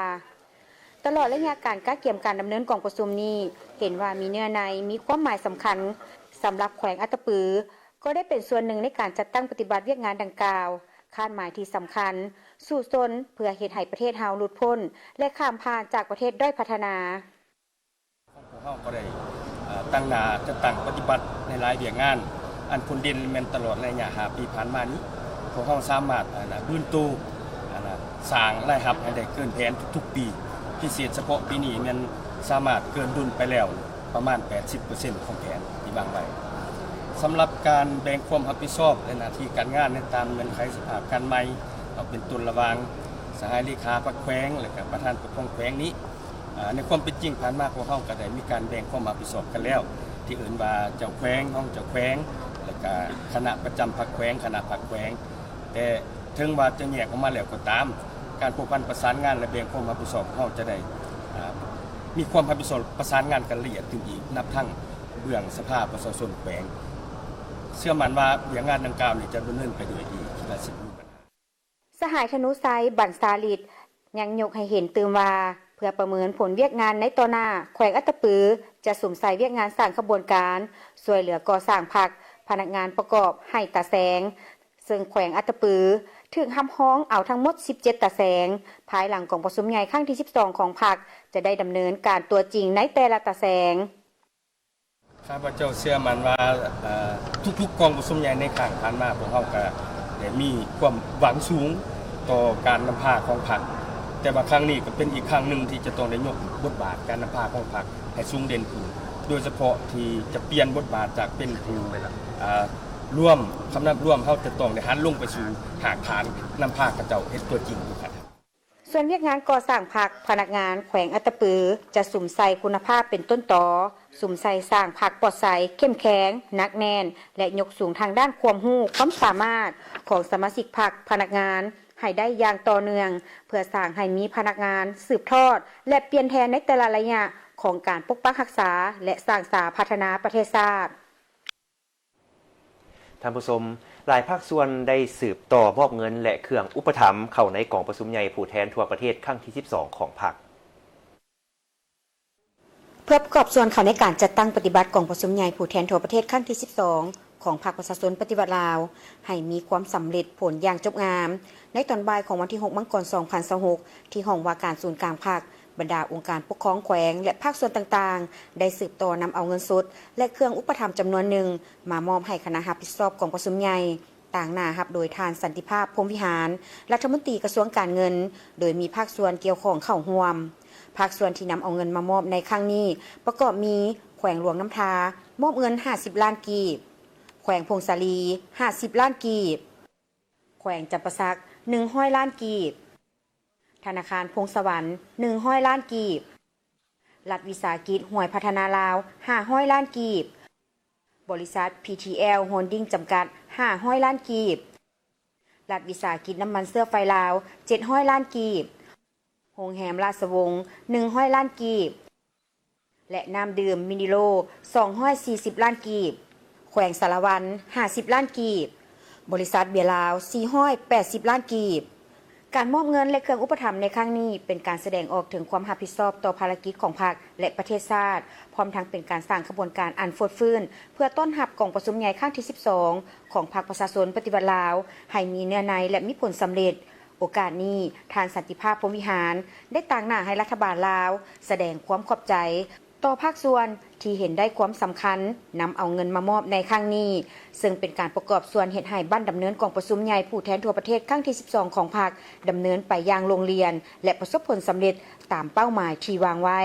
ຕະຫຼອດໄລຍະການກະກຽມການດຳເນີນກອງປະຊຸມນີ້ ເຫັນວ່າມີເນື້ອໃນ, ມີຄວາມໝາຍສຳຄັນສຳລັບແຂວງອັດຕະປື, ກໍໄດ້ເປັນສ່ວນໜຶ່ງໃນການຈັດຕັ້ງປະຕິບັດວຽກງານດັ່ງກ່າວ, ຄາດໝາຍທີ່ສຳຄັນ, ສູ້ຊົນເພື່ອເຮັດໃຫ້ປະເທດເຮົາຫຼຸດພົ້ນ ແລະ ຂ້າມຜ່ານຈາກປະເທດດ້ອຍພັດທະນາ. ຂອງພວກເຮົາກໍໄດ້, ເອີ, ຕັ້ງໜ້າຈັດຕັ້ງປະຕິບັດໃນຫຼາຍວຽກງານ, ອັນພົ້ນເດັ່ນແມ່ນຕະຫຼອດໄລຍະຫ້າປີຜ່ານມານີ້, ພວກເຮົາສາມາດ, ອັນນ່າ, ບືນໂຕ, ອັນນ່າ, ສ້າງລາຍຮັບໃຫ້ໄດ້ເກີນແຜນທຸກໆປີ, ພິເສດສະເພາະປີນີ້ແມ່ນສາມາດເກີນດຸນໄປແລ້ວ ປະມານແປດສິບເປີເຊັນຂອງແຜນທີ່ວາງໄວ້. ສຳລັບການແບ່ງຄວາມຮັບຜິດຊອບ ແລະ ໜ້າທີ່ການງານໃນຕາມເງື່ອນໄຂສະພາບການໃໝ່, ເອົາເປັນຕົ້ນລະຫວ່າງສະຫາຍເລຂາພັກແຂວງ ແລະ ກະປະທານປົກຄອງແຂວງນີ້, ອາ, ໃນຄວາມເປັນຈິງຜ່ານມາ ພວກເຮົາກະໄດ້ມີການແບ່ງຄວາມຮັບຜິດຊອບກັນແລ້ວ, ທີ່ເອີ້ນວ່າເຈົ້າແຂວງ, ຮອງເຈົ້າແຂວງ ແລະ ກະຄະນະປະຈຳພັກແຂວງ, ຄະນະພັກແຂວງ. ແຕ່ເຖິງວ່າຈະແຍກອອກມາແລ້ວກໍຕາມ, ການພົວພັນປະສານງານ ແລະ ແບ່ງຄວາມຮັບຜິດຊອບຂອງເຮົາຈະໄດ້, ອາ, ມີຄວາມຮັບຜິດຊອບປະສານງານກັນລະອຽດຂຶ້ນອີກ, ນັບທັງເບື້ອງສະພາປະຊາຊົນແຂວງ. ເຊື່ອໝັ້ນວ່າວຽກງານດັ່ງກ່າວນີ້ຈະດຳເນີນໄປດ້ວຍດີ, ຄິດວ່າຊິບໍ່ມີບັນຫາ. ສະຫາຍ ທະນູໄຊ ບັນຊາລິດ ຍັງຍົກໃຫ້ເຫັນຕື່ມວ່າ ເພື່ອປະເມີນຜົນວຽກງານໃນຕໍ່ໜ້າ, ແຂວງອັດຕະປືຈະສຸມໃສ່ວຽກງານສ້າງຂະບວນການຊ່ວຍເຫຼືອກໍ່ສ້າງພັກ, ພະນັກງານປະກອບໃຫ້ຕາແສງ, ເຊິ່ງແຂວງອັດຕະປືຖືກຮັບຮອງເອົາທັງໝົດສິບເຈັດຕາແສງ, ພາຍຫຼັງກອງປະຊຸມໃຫຍ່ຄັ້ງທີສິບສອງຂອງພັກ ຈະໄດ້ດຳເນີນການຕົວຈິງໃນແຕ່ລະຕາແສງ. ຂ້າພະເຈົ້າເຊື່ອໝັ້ນວ່າ, ເອີ, ທຸກໆກອງປະຊຸມໃຫຍ່ໃນຄັ້ງຜ່ານມາ ພວກເຮົາກະໄດ້ມີຄວາມຫວັງສູງຕໍ່ການນຳພາຂອງພັກ, ແຕ່ວ່າຄັ້ງນີ້ກະເປັນອີກຄັ້ງໜຶ່ງທີ່ຈະຕ້ອງໄດ້ຍົກບົດບາດການນຳພາຂອງພັກໃຫ້ສູງເດັ່ນຂຶ້ນ, ໂດຍສະເພາະທີ່ຈະປ່ຽນບົດບາດຈາກເປັນຜູ້, ເອີ, ລວມ, ຄຳນັບລວມ, ເຮົາຈະຕ້ອງໄດ້ຫັນລົງໄປສູ່ຮາກຖານ, ນຳພາເຂົາເຈົ້າເຮັດຕົວຈິງຢູ່ຂັ້ນ ສ່ວນວຽກງານກໍ່ສ້າງພັກ, ພະນັກງານແຂວງອັດຕະປືຈະສຸມໃສ່ຄຸນນະພາບເປັນຕົ້ນຕໍ, ສຸມໃສ່ສ້າງພັກປອດໃສ, ເຂັ້ມແຂງ, ໜັກແໜ້ນ ແລະ ຍົກສູງທາງດ້ານຄວາມຮູ້, ຄວາມສາມາດຂອງສະມາຊິກພັກ, ພະນັກງານໃຫ້ໄດ້ຢ່າງຕໍ່ເນື່ອງ, ເພື່ອສ້າງໃຫ້ມີພະນັກງານສືບທອດ ແລະ ປ່ຽນແທນໃນແຕ່ລະໄລຍະຂອງການປົກປັກຮັກສາ ແລະ ສ້າງສາພັດທະນາປະເທດຊາດ. ທ່ານຜູ້ຊົມ, ຫຼາຍພາກສ່ວນໄດ້ສືບຕໍ່ມອບເງິນ ແລະ ເຄື່ອງອຸປະຖຳເຂົ້າໃນກອງປະຊຸມໃຫຍ່ຜູ້ແທນທົ່ວປະເທດຄັ້ງທີສິບສອງຂອງພັກ. ເພື່ອປະກອບສ່ວນເຂົ້າໃນການຈັດຕັ້ງປະຕິບັດກອງປະຊຸມໃຫຍ່ຜູ້ແທນທົ່ວປະເທດຄັ້ງທີສິບສອງຂອງພັກປະຊາຊົນປະຕິວັດລາວ ໃຫ້ມີຄວາມສຳເລັດຜົນຢ່າງຈົບງາມ, ໃນຕອນບ່າຍຂອງວັນທີຫົກ ມັງກອນ ສອງພັນຊາວຫົກ ທີ່ຫ້ອງວ່າການສູນກາງພັກ, ບັນດາອົງການປົກຄອງແຂວງ ແລະ ພາກສ່ວນຕ່າງໆ ໄດ້ສືບຕໍ່ນຳເອົາເງິນສົດ ແລະ ເຄື່ອງອຸປະຖຳຈຳນວນໜຶ່ງ ມາມອບໃຫ້ຄະນະຮັບຜິດຊອບກອງປະຊຸມໃຫຍ່, ຕາງໜ້າຮັບໂດຍທ່ານ ສັນຕິພາບ ພົມວິຫານ ລັດຖະມົນຕີກະຊວງການເງິນ, ໂດຍມີພາກສ່ວນກ່ຽວຂ້ອງເຂົ້າຮ່ວມ. ພາກສ່ວນທີ່ນຳເອົາເງິນມາມອບໃນຄັ້ງນີ້ ປະກອບມີ ແຂວງຫຼວງນ້ຳທາ ມອບເງິນຫ້າສິບລ້ານກີບ, ແຂວງຜົ້ງສາລີ ຫ້າສິບລ້ານກີບ, ແຂວງຈຳປາສັກ ໜຶ່ງຮ້ອຍລ້ານກີບ, ທະນາຄານພົງສະຫວັນ ໜຶ່ງຮ້ອຍລ້ານກີບ, ລັດວິສາຫະກິດຫວຍພັດທະນາລາວ ຫ້າຮ້ອຍລ້ານກີບ, ບໍລິສັດ ພີທີແອລ ໂຮນດິງ ຈຳກັດ ຫ້າຮ້ອຍລ້ານກີບ, ລັດວິສາຫະກິດນ້ຳມັນເຊື້ອໄຟລາວ ເຈັດຮ້ອຍລ້ານກີບ, ໂຮງແຮມລາຊະວົງ ໜຶ່ງຮ້ອຍລ້ານກີບ ແລະ ນ້ຳດື່ມມິນິໂລ ສອງຮ້ອຍສີ່ສິບລ້ານກີບ, ແຂວງສາລະວັນ ຫ້າສິບລ້ານກີບ, ບໍລິສັດເບຍລາວ ສີ່ຮ້ອຍແປດສິບລ້ານກີບ, ການມອບເງິນ ແລະ ເຄື່ອງອຸປະຖຳໃນຄັ້ງນີ້ ເປັນການສະແດງອອກເຖິງຄວາມຮັບຜິດຊອບຕໍ່ພາລະກິດຂອງພັກ ແລະ ປະເທດຊາດ, ພ້ອມທັງເປັນການສ້າງຂະບວນການອັນຟົດຟື້ນ ເພື່ອຕ້ອນຮັບກອງປະຊຸມໃຫຍ່ຄັ້ງທີສິບສອງ ຂອງພັກປະຊາຊົນປະຕິວັດລາວ ໃຫ້ມີເນື້ອໃນ ແລະ ມີຜົນສຳເລັດ. ໂອກາດນີ້, ທ່ານ ສັນຕິພາບ ພົມວິຫານ ໄດ້ຕາງໜ້າໃຫ້ລັດຖະບານລາວ ສະແດງຄວາມຂອບໃຈ ຕໍ່ພາກສ່ວນທີ່ເຫັນໄດ້ຄວາມສຳຄັນ ນຳເອົາເງິນມາມອບໃນຄັ້ງນີ້, ເຊິ່ງເປັນການປະກອບສ່ວນເຮັດໃຫ້ບັ້ນດຳເນີນກອງປະຊຸມໃຫຍ່ຜູ້ແທນທົ່ວປະເທດຄັ້ງທີສິບສອງຂອງພັກ ດຳເນີນໄປຢ່າງໂລງລຽນ ແລະ ປະສົບຜົນສຳເລັດຕາມເປົ້າໝາຍທີ່ວາງໄວ້.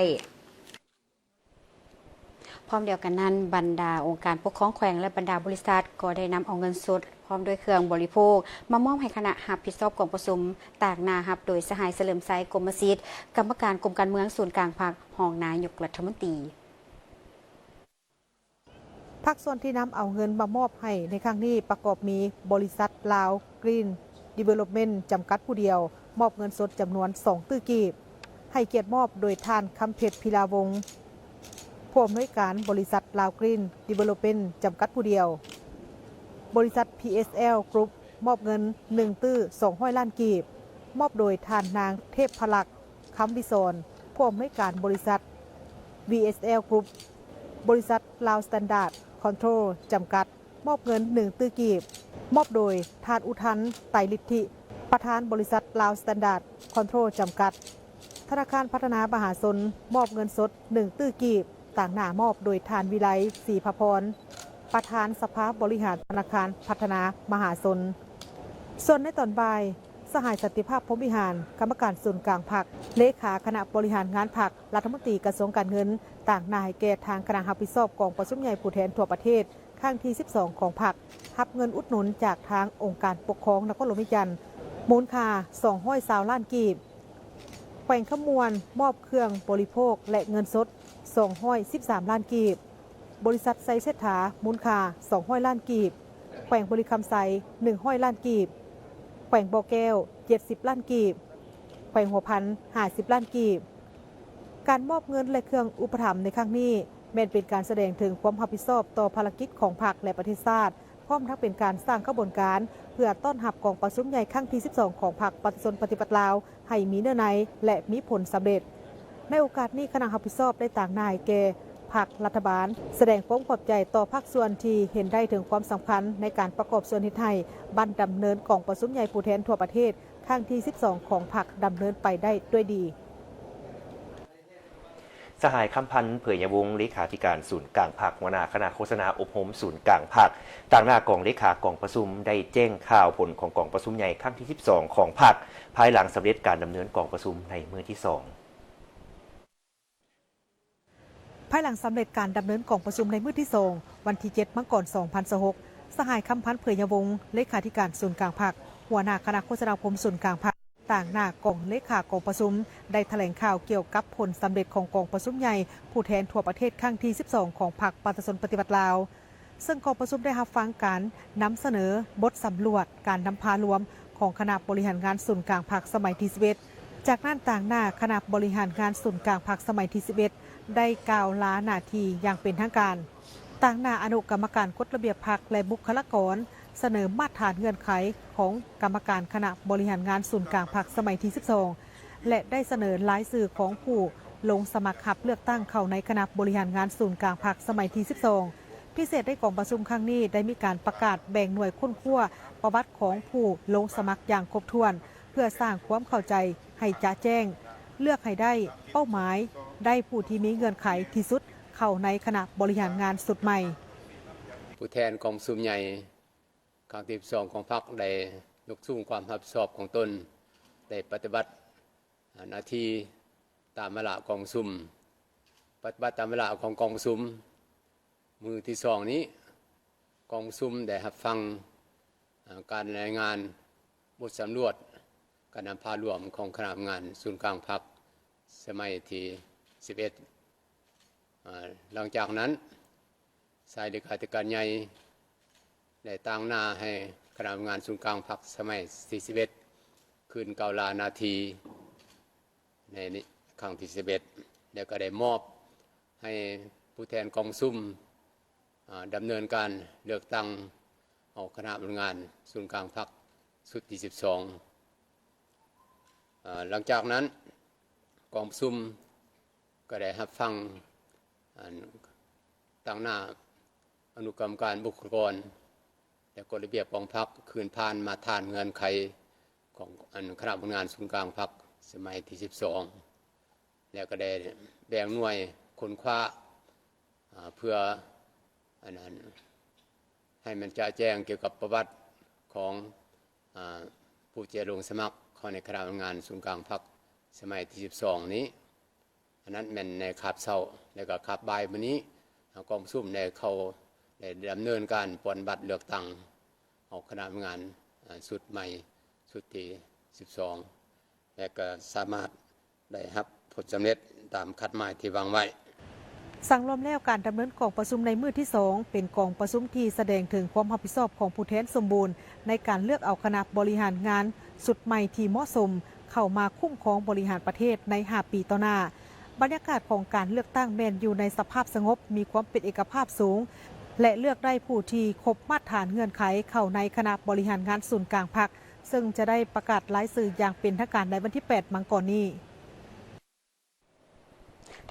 ພ້ອມດຽວກັນນັ້ນ, ບັນດາອົງການປົກຄອງແຂວງ ແລະ ບັນດາບໍລິສັດ ກໍໄດ້ນຳເອົາເງິນສົດ ພ້ອມດ້ວຍເຄື່ອງບໍລິໂພກ ມາມອບໃຫ້ຄະນະຮັບຜິດຊອບກອງປະຊຸມ, ຕາງໜ້າຮັບໂດຍ ສະຫາຍ ສະເຫຼີມໄຊ ກົມມະສິດ ກຳມະການກົມການເມືອງສູນກາງພັກ, ຮອງນາຍົກລັດຖະມົນຕີ. ພາກສ່ວນທີ່ນຳເອົາເງິນມາມອບໃຫ້ໃນຄັ້ງນີ້ປະກອບມີ ບໍລິສັດລາວກຣີນດີເວລອບເມັນຈຳກັດຜູ້ດຽວ, ມອບເງິນສົດຈຳນວນສອງຕື້ກີບ, ໃຫ້ກຽດມອບໂດຍທ່ານ ຄຳເພັດ ພິລາວົງ ຜູ້ອຳນວຍການບໍລິສັດລາວກຣີນດີເວລອບເມັນຈຳກັດຜູ້ດຽວ. ບໍລິສັດ ພີເອສແອລ ກຣຸບ ມອບເງິນໜຶ່ງຕື້ສອງຮ້ອຍລ້ານກີບ, ມອບໂດຍທ່ານນາງ ເທບພະລັກ ຄຳວິສອນ ຜູ້ອຳນວຍການບໍລິສັດ ວີເອສແອລ ກຣຸບ. ບໍລິສັດລາວສະແຕນດາດຄອນໂທຣລ ຈຳກັດ ມອບເງິນໜຶ່ງຕື້ກີບ, ມອບໂດຍທ່ານ ອຸທັນ ໄຕລິດທິ ປະທານບໍລິສັດລາວສະແຕນດາດຄອນໂທຣລ ຈຳກັດ. ທະນາຄານພັດທະນາມະຫາຊົນ ມອບເງິນສົດໜຶ່ງຕື້ກີບ, ຕາງໜ້າມອບໂດຍທ່ານ ວິໄລ ສີພະພອນ ປະທານສະພາບໍລິຫານທະນາຄານພັດທະນາມະຫາຊົນ. ສ່ວນໃນຕອນບ່າຍ, ສະຫາຍ ສັນຕິພາບ ພົມວິຫານ ກຳມະການສູນກາງພັກ, ເລຂາຄະນະບໍລິຫານງານພັກ, ລັດຖະມົນຕີກະຊວງການເງິນ ຕາງໜ້າໃຫ້ແກ່ທາງຄະນະຮັບຜິດຊອບກອງປະຊຸມໃຫຍ່ຜູ້ແທນທົ່ວປະເທດ ຄັ້ງທີສິບສອງຂອງພັກ, ຮັບເງິນອຸດໜູນຈາກທາງອົງການປົກຄອງນະຄອນຫຼວງວຽງຈັນ ມູນຄ່າສອງຮ້ອຍຊາວລ້ານກີບ. ແຂວງຄຳມ່ວນ ມອບເຄື່ອງບໍລິໂພກ ແລະ ເງິນສົດສອງຮ້ອຍສິບສາມລ້ານກີບ. ບໍລິສັດໄຊເສດຖາ ມູນຄ່າສອງຮ້ອຍລ້ານກີບ, ແຂວງບໍລິຄຳໄຊໜຶ່ງຮ້ອຍລ້ານກີບ, ແຂວງບໍ່ແກ້ວເຈັດສິບລ້ານກີບ, ແຂວງຫົວພັນຫ້າສິບລ້ານກີບ. ການມອບເງິນ ແລະ ເຄື່ອງອຸປະຖຳໃນຄັ້ງນີ້ ແມ່ນເປັນການສະແດງເຖິງຄວາມຮັບຜິດຊອບຕໍ່ພາລະກິດຂອງພັກ ແລະ ປະເທດຊາດ, ພ້ອມທັງເປັນການສ້າງຂະບວນການເພື່ອຕ້ອນຮັບກອງປະຊຸມໃຫຍ່ຄັ້ງທີສິບສອງຂອງພັກປະຊາຊົນປະຕິວັດລາວ ໃຫ້ມີເນື້ອໃນ ແລະ ມີຜົນສຳເລັດ. ໃນໂອກາດນີ້, ຄະນະຮັບຜິດຊອບໄດ້ຕາງໜ້າໃຫ້ແກ່ພັກລັດຖະບານ ສະແດງຄວາມຂອບໃຈຕໍ່ພາກສ່ວນທີ່ເຫັນໄດ້ເຖິງຄວາມສຳຄັນໃນການປະກອບສ່ວນເຮັດໃຫ້ບັ້ນດຳເນີນກອງປະຊຸມໃຫຍ່ຜູ້ແທນທົ່ວປະເທດ ຄັ້ງທີສິບສອງຂອງພັກດຳເນີນໄປໄດ້ດ້ວຍດີ. ສະຫາຍ ຄຳພັນ ເຜີຍຍະວົງ ເລຂາທິການສູນກາງພັກ, ຫົວໜ້າຄະນະໂຄສະນາອົບຮົມສູນກາງພັກ, ຕາງໜ້າກອງເລຂາກອງປະຊຸມ ໄດ້ແຈ້ງຂ່າວຜົນຂອງກອງປະຊຸມໃຫຍ່ຄັ້ງທີສິບສອງຂອງພັກ, ພາຍຫຼັງສຳເລັດການດຳເນີນກອງປະຊຸມໃນມື້ທີສອງ. ພາຍຫຼັງສຳເລັດການດຳເນີນກອງປະຊຸມໃນມື້ທີສອງ ວັນທີເຈັດ ມັງກອນ ສອງພັນຊາວຫົກ, ສະຫາຍ ຄຳພັນ ເຜີຍຍະວົງ ເລຂາທິການສູນກາງພັກ, ຫົວໜ້າຄະນະໂຄສະນາອົບຮົມສູນກາງພັກ, ຕາງໜ້າກອງເລຂາກອງປະຊຸມ ໄດ້ຖະແຫຼງຂ່າວກ່ຽວກັບຜົນສຳເລັດຂອງກອງປະຊຸມໃຫຍ່ຜູ້ແທນທົ່ວປະເທດຄັ້ງທີສິບສອງຂອງພັກປະຊາຊົນປະຕິວັດລາວ. ເຊິ່ງກອງປະຊຸມໄດ້ຮັບຟັງການນຳສະເໜີບົດສຳຫຼວດການນຳພາລວມຂອງຄະນະບໍລິຫານງານສູນກາງພັກສະໄໝທີສິບເອັດ. ຈາກນັ້ນ, ຕາງໜ້າຄະນະບໍລິຫານງານສູນກາງພັກສະໄໝທີສິບເອັດ ໄດ້ກ່າວລາໜ້າທີ່ຢ່າງເປັນທາງການ. ຕາງໜ້າອະນຸກຳມະການກົດລະບຽບພັກ ແລະ ບຸກຄະລາກອນ ສະເໜີມາດຖານເງື່ອນໄຂຂອງກຳມະການຄະນະບໍລິຫານງານສູນກາງພັກສະໄໝທີສິບສອງ ແລະ ໄດ້ສະເໜີລາຍຊື່ຂອງຜູ້ລົງສະໝັກຮັບເລືອກຕັ້ງເຂົ້າໃນຄະນະບໍລິຫານງານສູນກາງພັກສະໄໝທີສິບສອງ. ພິເສດໃນກອງປະຊຸມຄັ້ງນີ້ ໄດ້ມີການປະກາດແບ່ງໜ່ວຍຄົ້ນຄວ້າປະຫວັດຂອງຜູ້ລົງສະໝັກຢ່າງຄົບຖ້ວນ ເພື່ອສ້າງຄວາມເຂົ້າໃຈໃຫ້ຈະແຈ້ງ, ເລືອກໃຫ້ໄດ້ເປົ້າໝາຍ, ໄດ້ຜູ້ທີ່ມີເງື່ອນໄຂທີ່ສຸດເຂົ້າໃນຄະນະບໍລິຫານງານຊຸດໃໝ່. ຜູ້ແທນກອງປະຊຸມໃຫຍ່ຄັ້ງທີສິບສອງຂອງພັກ ໄດ້ຍົກສູງຄວາມຮັບຜິດຊອບຂອງຕົນ, ໄດ້ປະຕິບັດ ອາ ໜ້າທີ່ຕາມວາລະກອງປະຊຸມ. ປະຕິບັດຕາມວາລະຂອງກອງປະຊຸມ ມື້ທີສອງນີ້ ກອງປະຊຸມໄດ້ຮັບຟັງ ອາ ການລາຍງານບົດສຳຫຼວດການນຳພາລວມຂອງຄະນະທຳງານສູນກາງພັກສະໄໝທີສິບເອັດ. ອາ ຫຼັງຈາກນັ້ນ ສາຍເລຂາທິການໃຫຍ່ໄດ້ຕາງໜ້າໃຫ້ຄະນະທຳງານສູນກາງພັກສະໄໝທີສິບເອັດ ຄືນກ່າວລາໜ້າທີ່ໃນຄັ້ງທີສິບເອັດ ແລ້ວກໍໄດ້ມອບໃຫ້ຜູ້ແທນກອງປະຊຸມ ອາ ດຳເນີນການເລືອກຕັ້ງເອົາຄະນະທຳງານສູນກາງພັກຊຸດທີສິບສອງ. ເອີ ຫຼັງຈາກນັ້ນ ກອງປະຊຸມກໍໄດ້ຮັບຟັງ ອັນ ຕາງໜ້າອະນຸກຳມະການບຸກຄະລາກອນ ແລະ ກົດລະບຽບຂອງພັກ ຄືນຜ່ານມາດຕະຖານເງື່ອນໄຂຂອງ ອັນ ຄະນະບໍລິຫານງານສູນກາງພັກສະໄໝທີສິບສອງ ແລະ ກໍໄດ້ແບ່ງໜ່ວຍຄົ້ນຄວ້າ ອາ ເພື່ອ ອັນນັ້ນ ໃຫ້ມັນຈະແຈ້ງກ່ຽວກັບປະຫວັດຂອງ ອາ ຜູ້ທີ່ລົງສະໝັກເຂົ້າໃນຄະນະບໍລິຫານງານສູນກາງພັກສະໄໝທີສິບສອງນີ້. ອັນນັ້ນແມ່ນໃນຄາບເຊົ້າ ແລະ ກໍຄາບບ່າຍມື້ນີ້ ອາ ກອງປະຊຸມໄດ້ເຂົ້າ ໄດ້ດຳເນີນການປ່ອນບັດເລືອກຕັ້ງ ອອກຄະນະບໍລິຫານງານ ອາ ຊຸດໃໝ່ ຊຸດທີສິບສອງ ແລະ ກໍສາມາດໄດ້ຮັບຜົນສຳເລັດຕາມຄາດໝາຍທີ່ວາງໄວ້. ສັງລວມແລ້ວ, ການດຳເນີນກອງປະຊຸມໃນມື້ທີສອງ ເປັນກອງປະຊຸມທີ່ສະແດງເຖິງຄວາມຮັບຜິດຊອບຂອງຜູ້ແທນສົມບູນ ໃນການເລືອກເອົາຄະນະບໍລິຫານງານຊຸດໃໝ່ທີ່ເໝາະສົມ ເຂົ້າມາຄຸ້ມຄອງບໍລິຫານປະເທດໃນຫ້າປີຕໍ່ໜ້າ. ບັນຍາກາດຂອງການເລືອກຕັ້ງແມ່ນຢູ່ໃນສະພາບສະຫງົບ, ມີຄວາມເປັນເອກະພາບສູງ ແລະ ເລືອກໄດ້ຜູ້ທີ່ຄົບມາດຕະຖານເງື່ອນໄຂເຂົ້າໃນຄະນະບໍລິຫານງານສູນກາງພັກ, ເຊິ່ງຈະໄດ້ປະກາດລາຍຊື່ຢ່າງເປັນທາງການໃນວັນທີແປດມັງກອນນີ້.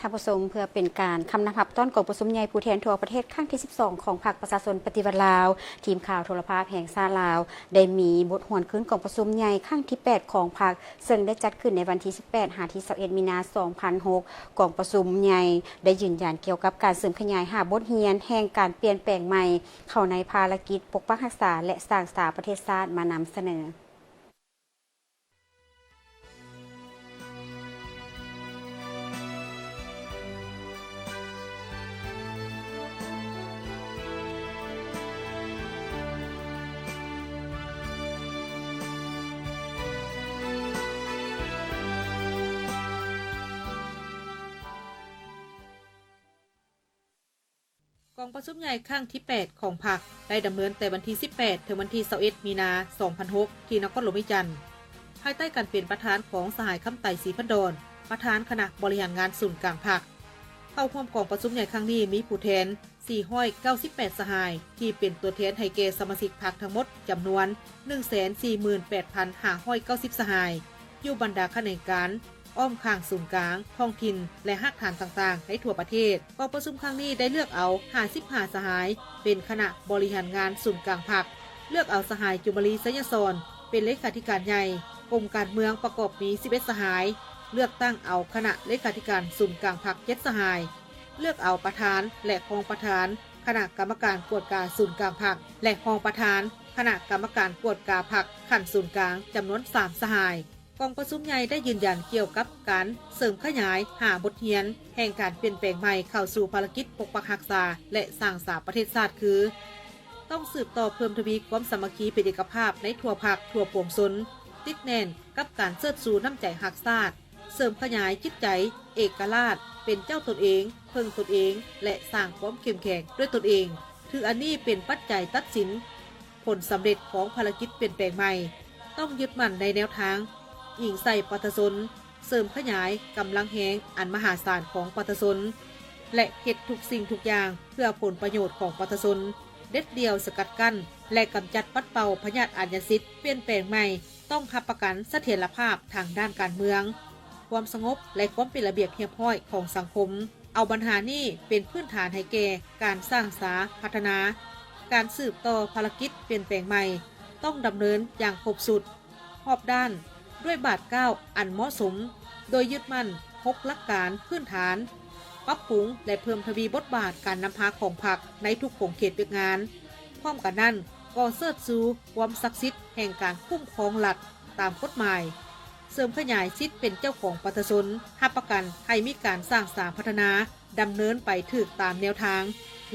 ທ່ານຜູ້ຊົມ, ເພື່ອເປັນການຄຳນັບຮັບຕ້ອນກອງປະຊຸມໃຫຍ່ຜູ້ແທນທົ່ວປະເທດຄັ້ງທີສິບສອງ ຂອງພັກປະຊາຊົນປະຕິວັດລາວ, ທີມຂ່າວໂທລະພາບແຫ່ງຊາດລາວ ໄດ້ມີບົດຮວນຄືນກອງປະຊຸມໃຫຍ່ຄັ້ງທີແປດຂອງພັກ ເຊິ່ງໄດ້ຈັດຂຶ້ນໃນວັນທີສິບແປດຫາທີຊາວເອັດ ມີນາ ສອງພັນຫົກ. ກອງປະຊຸມໃຫຍ່ໄດ້ຢືນຢັນກ່ຽວກັບການເສີມຂະຫຍາຍຫ້າບົດຮຽນແຫ່ງການປ່ຽນແປງໃໝ່ ເຂົ້າໃນພາລະກິດປົກປັກຮັກສາ ແລະ ສ້າງສາປະເທດຊາດມານຳສະເໜີ. ກອງປະຊຸມໃຫຍ່ຄັ້ງທີແປດຂອງພັກ ໄດ້ດຳເນີນແຕ່ວັນທີສິບແປດ ເຖິງວັນທີຊາວເອັດ ມີນາ ສອງພັນຫົກ ທີ່ນະຄອນຫຼວງວຽງຈັນ, ພາຍໃຕ້ການເປັນປະທານຂອງສະຫາຍ ຄຳໄຕ ສີພັນດອນ ປະທານຄະນະບໍລິຫານງານສູນກາງພັກ. ເຂົ້າຮ່ວມກອງປະຊຸມໃຫຍ່ຄັ້ງນີ້ມີຜູ້ແທນສີ່ຮ້ອຍເກົ້າສິບແປດສະຫາຍ ທີ່ເປັນຕົວແທນໃຫ້ແກ່ສະມາຊິກພັກທັງໝົດຈຳນວນໜຶ່ງແສນສີ່ໝື່ນແປດພັນຫ້າຮ້ອຍເກົ້າສິບສະຫາຍ ຢູ່ບັນດາຂະແໜງການ ອ້ອມຂ້າງສູນກາງ, ທ້ອງຖິ່ນ ແລະ ຮາກຖານຕ່າງໆໃນທົ່ວປະເທດ. ກອງປະຊຸມຄັ້ງນີ້ໄດ້ເລືອກເອົາຫ້າສິບຫ້າສະຫາຍ ເປັນຄະນະບໍລິຫານງານສູນກາງພັກ, ເລືອກເອົາສະຫາຍ ຈຸມມະລີ ໄຊຍະສອນ ເປັນເລຂາທິການໃຫຍ່. ກົມການເມືອງປະກອບມີສິບເອັດສະຫາຍ, ເລືອກຕັ້ງເອົາຄະນະເລຂາທິການສູນກາງພັກເຈັດສະຫາຍ, ເລືອກເອົາປະທານ ແລະ ຮອງປະທານຄະນະກຳມະການກວດກາສູນກາງພັກ ແລະ ຮອງປະທານຄະນະກຳມະການກວດກາພັກຂັ້ນສູນກາງຈຳນວນສາມສະຫາຍ. ກອງປະຊຸມໃຫຍ່ໄດ້ຢືນຢັນກ່ຽວກັບການເສີມຂະຫຍາຍຫ້າບົດຮຽນແຫ່ງການປ່ຽນແປງໃໝ່ເຂົ້າສູ່ພາລະກິດປົກປັກຮັກສາ ແລະ ສ້າງສາປະເທດຊາດ ຄື: ຕ້ອງສືບຕໍ່ເພີ່ມທະວີຄວາມສາມັກຄີເປັນເອກະພາບໃນທົ່ວພັກທົ່ວປວງຊົນ, ຕິດແໜ້ນກັບການເຊີດຊູນ້ຳໃຈຮັກຊາດ, ເສີມຂະຫຍາຍຈິດໃຈເອກະລາດ, ເປັນເຈົ້າຕົນເອງ, ເພິ່ງຕົນເອງ ແລະ ສ້າງຄວາມເຂັ້ມແຂງດ້ວຍຕົນເອງ, ຖືອັນນີ້ເປັນປັດໄຈຕັດສິນ ຜົນສຳເລັດຂອງພາລະກິດປ່ຽນແປງໃໝ່. ຕ້ອງຍຶດໝັ້ນໃນແນວທາງອີງໃສ່ປະຊາຊົນ, ເສີມຂະຫຍາຍກຳລັງແຮງອັນມະຫາສານຂອງປະຊາຊົນ ແລະ ເຮັດທຸກສິ່ງທຸກຢ່າງເພື່ອຜົນປະໂຫຍດຂອງປະຊາຊົນ, ເດັດດ່ຽວສະກັດກັ້ນ ແລະ ກຳຈັດປັດເປົ່າພະຍາດອາຍາສິດ. ປ່ຽນແປງໃໝ່ຕ້ອງຮັບປະກັນສະຖຽນລະພາບທາງດ້ານການເມືອງ, ຄວາມສະຫງົບ ແລະ ຄວາມເປັນລະບຽບຮຽບຮ້ອຍຂອງສັງຄົມ. ເອົາບັນຫານີ້ເປັນພື້ນຖານໃຫ້ແກ່ການສ້າງສາພັດທະນາ. ການສືບຕໍ່ພາລະກິດປ່ຽນແປງໃໝ່ຕ້ອງດຳເນີນຢ່າງຄົບຊຸດ, ຮອບດ້ານ, ດ້ວຍບາດກ້າວອັນເໝາະສົມ, ໂດຍຍຶດໝັ້ນຫົກຫຼັກການພື້ນຖານ, ປັບປຸງ ແລະ ເພີ່ມທະວີບົດບາດການນຳພາຂອງພັກໃນທຸກຂົງເຂດວຽກງານ. ພ້ອມກັນນັ້ນ, ກໍເຊີດຊູຄວາມສັກສິດແຫ່ງການຄຸ້ມຄອງລັດຕາມກົດໝາຍ, ເສີມຂະຫຍາຍສິດເປັນເຈົ້າຂອງປະຊາຊົນ, ຮັບປະກັນໃຫ້ມີການສ້າງສາພັດທະນາ ດຳເນີນໄປຖືກຕາມແນວທາງ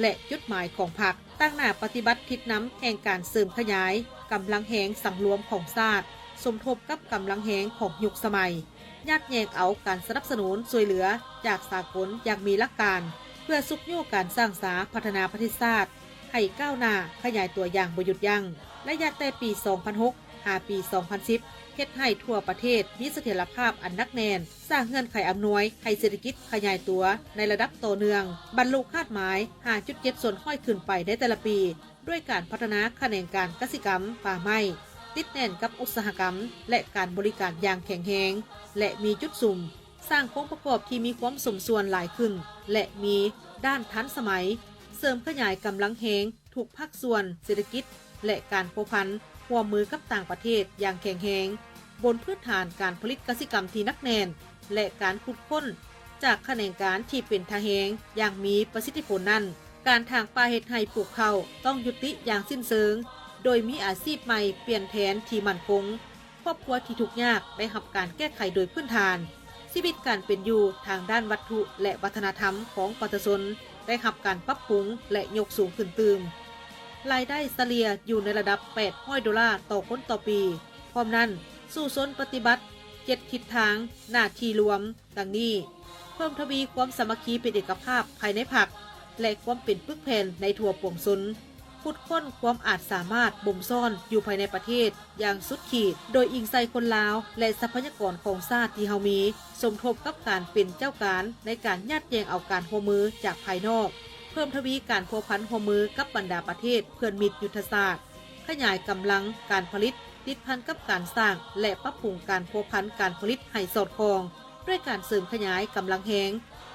ແລະ ຈຸດໝາຍຂອງພັກ, ຕັ້ງໜ້າປະຕິບັດທິດນຳແຫ່ງການເສີມຂະຫຍາຍກຳລັງແຮງສັງລວມຂອງຊາດ, ສົມທົບກັບກຳລັງແຮງຂອງຍຸກສະໄໝ, ຍາດແຍ່ງເອົາການສະໜັບສະໜູນຊ່ວຍເຫຼືອຈາກສາກົນຢ່າງມີຫຼັກການ ເພື່ອຊຸກຍູ້ການສ້າງສາພັດທະນາປະເທດຊາດໃຫ້ກ້າວໜ້າຂະຫຍາຍຕົວຢ່າງບໍ່ຢຸດຢັ້ງ. ໄລຍະແຕ່ປີສອງພັນຫົກ ຫາປີສອງພັນສິບ ເຮັດໃຫ້ທົ່ວປະເທດມີສະຖຽນລະພາບອັນໜັກແໜ້ນ, ສ້າງເງື່ອນໄຂອຳນວຍໃຫ້ເສດຖະກິດຂະຫຍາຍຕົວໃນລະດັບຕໍ່ເນື່ອງ, ບັນລຸຄາດໝາຍຫ້າຈຸດເຈັດສ່ວນຮ້ອຍຂຶ້ນໄປໃນແຕ່ລະປີ ດ້ວຍການພັດທະນາຂະແໜງການກະສິກຳ, ປ່າໄມ້, ຕິດແໜ້ນກັບອຸດສາຫະກຳ ແລະ ການບໍລິການຢ່າງແຂງແຮງ ແລະ ມີຈຸດສຸມ, ສ້າງໂຄງປະກອບທີ່ມີຄວາມສົມສ່ວນຫຼາຍຂຶ້ນ ແລະ ມີດ້ານທັນສະໄໝ, ເສີມຂະຫຍາຍກຳລັງແຮງທຸກພາກສ່ວນເສດຖະກິດ ແລະ ການພົວພັນຮ່ວມມືກັບຕ່າງປະເທດຢ່າງແຂງແຮງ, ບົນພື້ນຖານການຜະລິດກະສິກຳທີ່ໜັກແໜ້ນ ແລະ ການຂຸດຄົ້ນຈາກຂະແໜງການທີ່ເປັນທ່າແຮງຢ່າງມີປະສິດທິຜົນນັ້ນ, ການຖາງປ່າເຮັດໄຮ່ປູກເຂົ້າຕ້ອງຍຸຕິຢ່າງສິ້ນເຊີງ, ໂດຍມີອາຊີບໃໝ່ປ່ຽນແທນທີ່ໝັ້ນຄົງ, ຄອບຄົວທີ່ທຸກຍາກໄດ້ຮັບການແກ້ໄຂໂດຍພື້ນຖານ, ຊີວິດການເປັນຢູ່ທາງດ້ານວັດຖຸ ແລະ ວັດທະນະທຳຂອງປະຊາຊົນໄດ້ຮັບການປັບປຸງ ແລະ ຍົກສູງຂຶ້ນຕື່ມ. ລາຍໄດ້ສະເລ່ຍຢູ່ໃນລະດັບແປດຮ້ອຍໂດລາຕໍ່ຄົນຕໍ່ປີ. ພ້ອມນັ້ນ, ສູ້ຊົນປະຕິບັດເຈັດທິດທາງໜ້າທີ່ລວມ ດັ່ງນີ້, ເພີ່ມທະວີຄວາມສາມັກຄີເປັນເອກະພາບພາຍໃນພັກ ແລະ ຄວາມເປັນປຶກແຜ່ນໃນທົ່ວປວງຊົນ, ຂຸດຄົ້ນຄວາມອາດສາມາດບົ່ມຊ້ອນຢູ່ພາຍໃນປະເທດຢ່າງສຸດຂີດ, ໂດຍອີງໃສ່ຄົນລາວ ແລະ ຊັບພະຍາກອນຂອງຊາດທີ່ເຮົາມີ, ສົມທົບກັບການເປັນເຈົ້າການໃນການຍາດແຍ່ງເອົາການຮ່ວມມືຈາກພາຍນອກ, ເພີ່ມທະວີການພົວພັນຮ່ວມມືກັບບັນດາປະເທດເພື່ອນມິດຍຸດທະສາດ, ຂະຫຍາຍກຳລັງການຜະລິດ ຕິດພັນກັບການສ້າງ ແລະ ປັບປຸງການພົວພັນການຜະລິດໃຫ້ສອດຄ່ອງ ດ້ວຍການເສີມຂະຫຍາຍກຳລັງແຮງ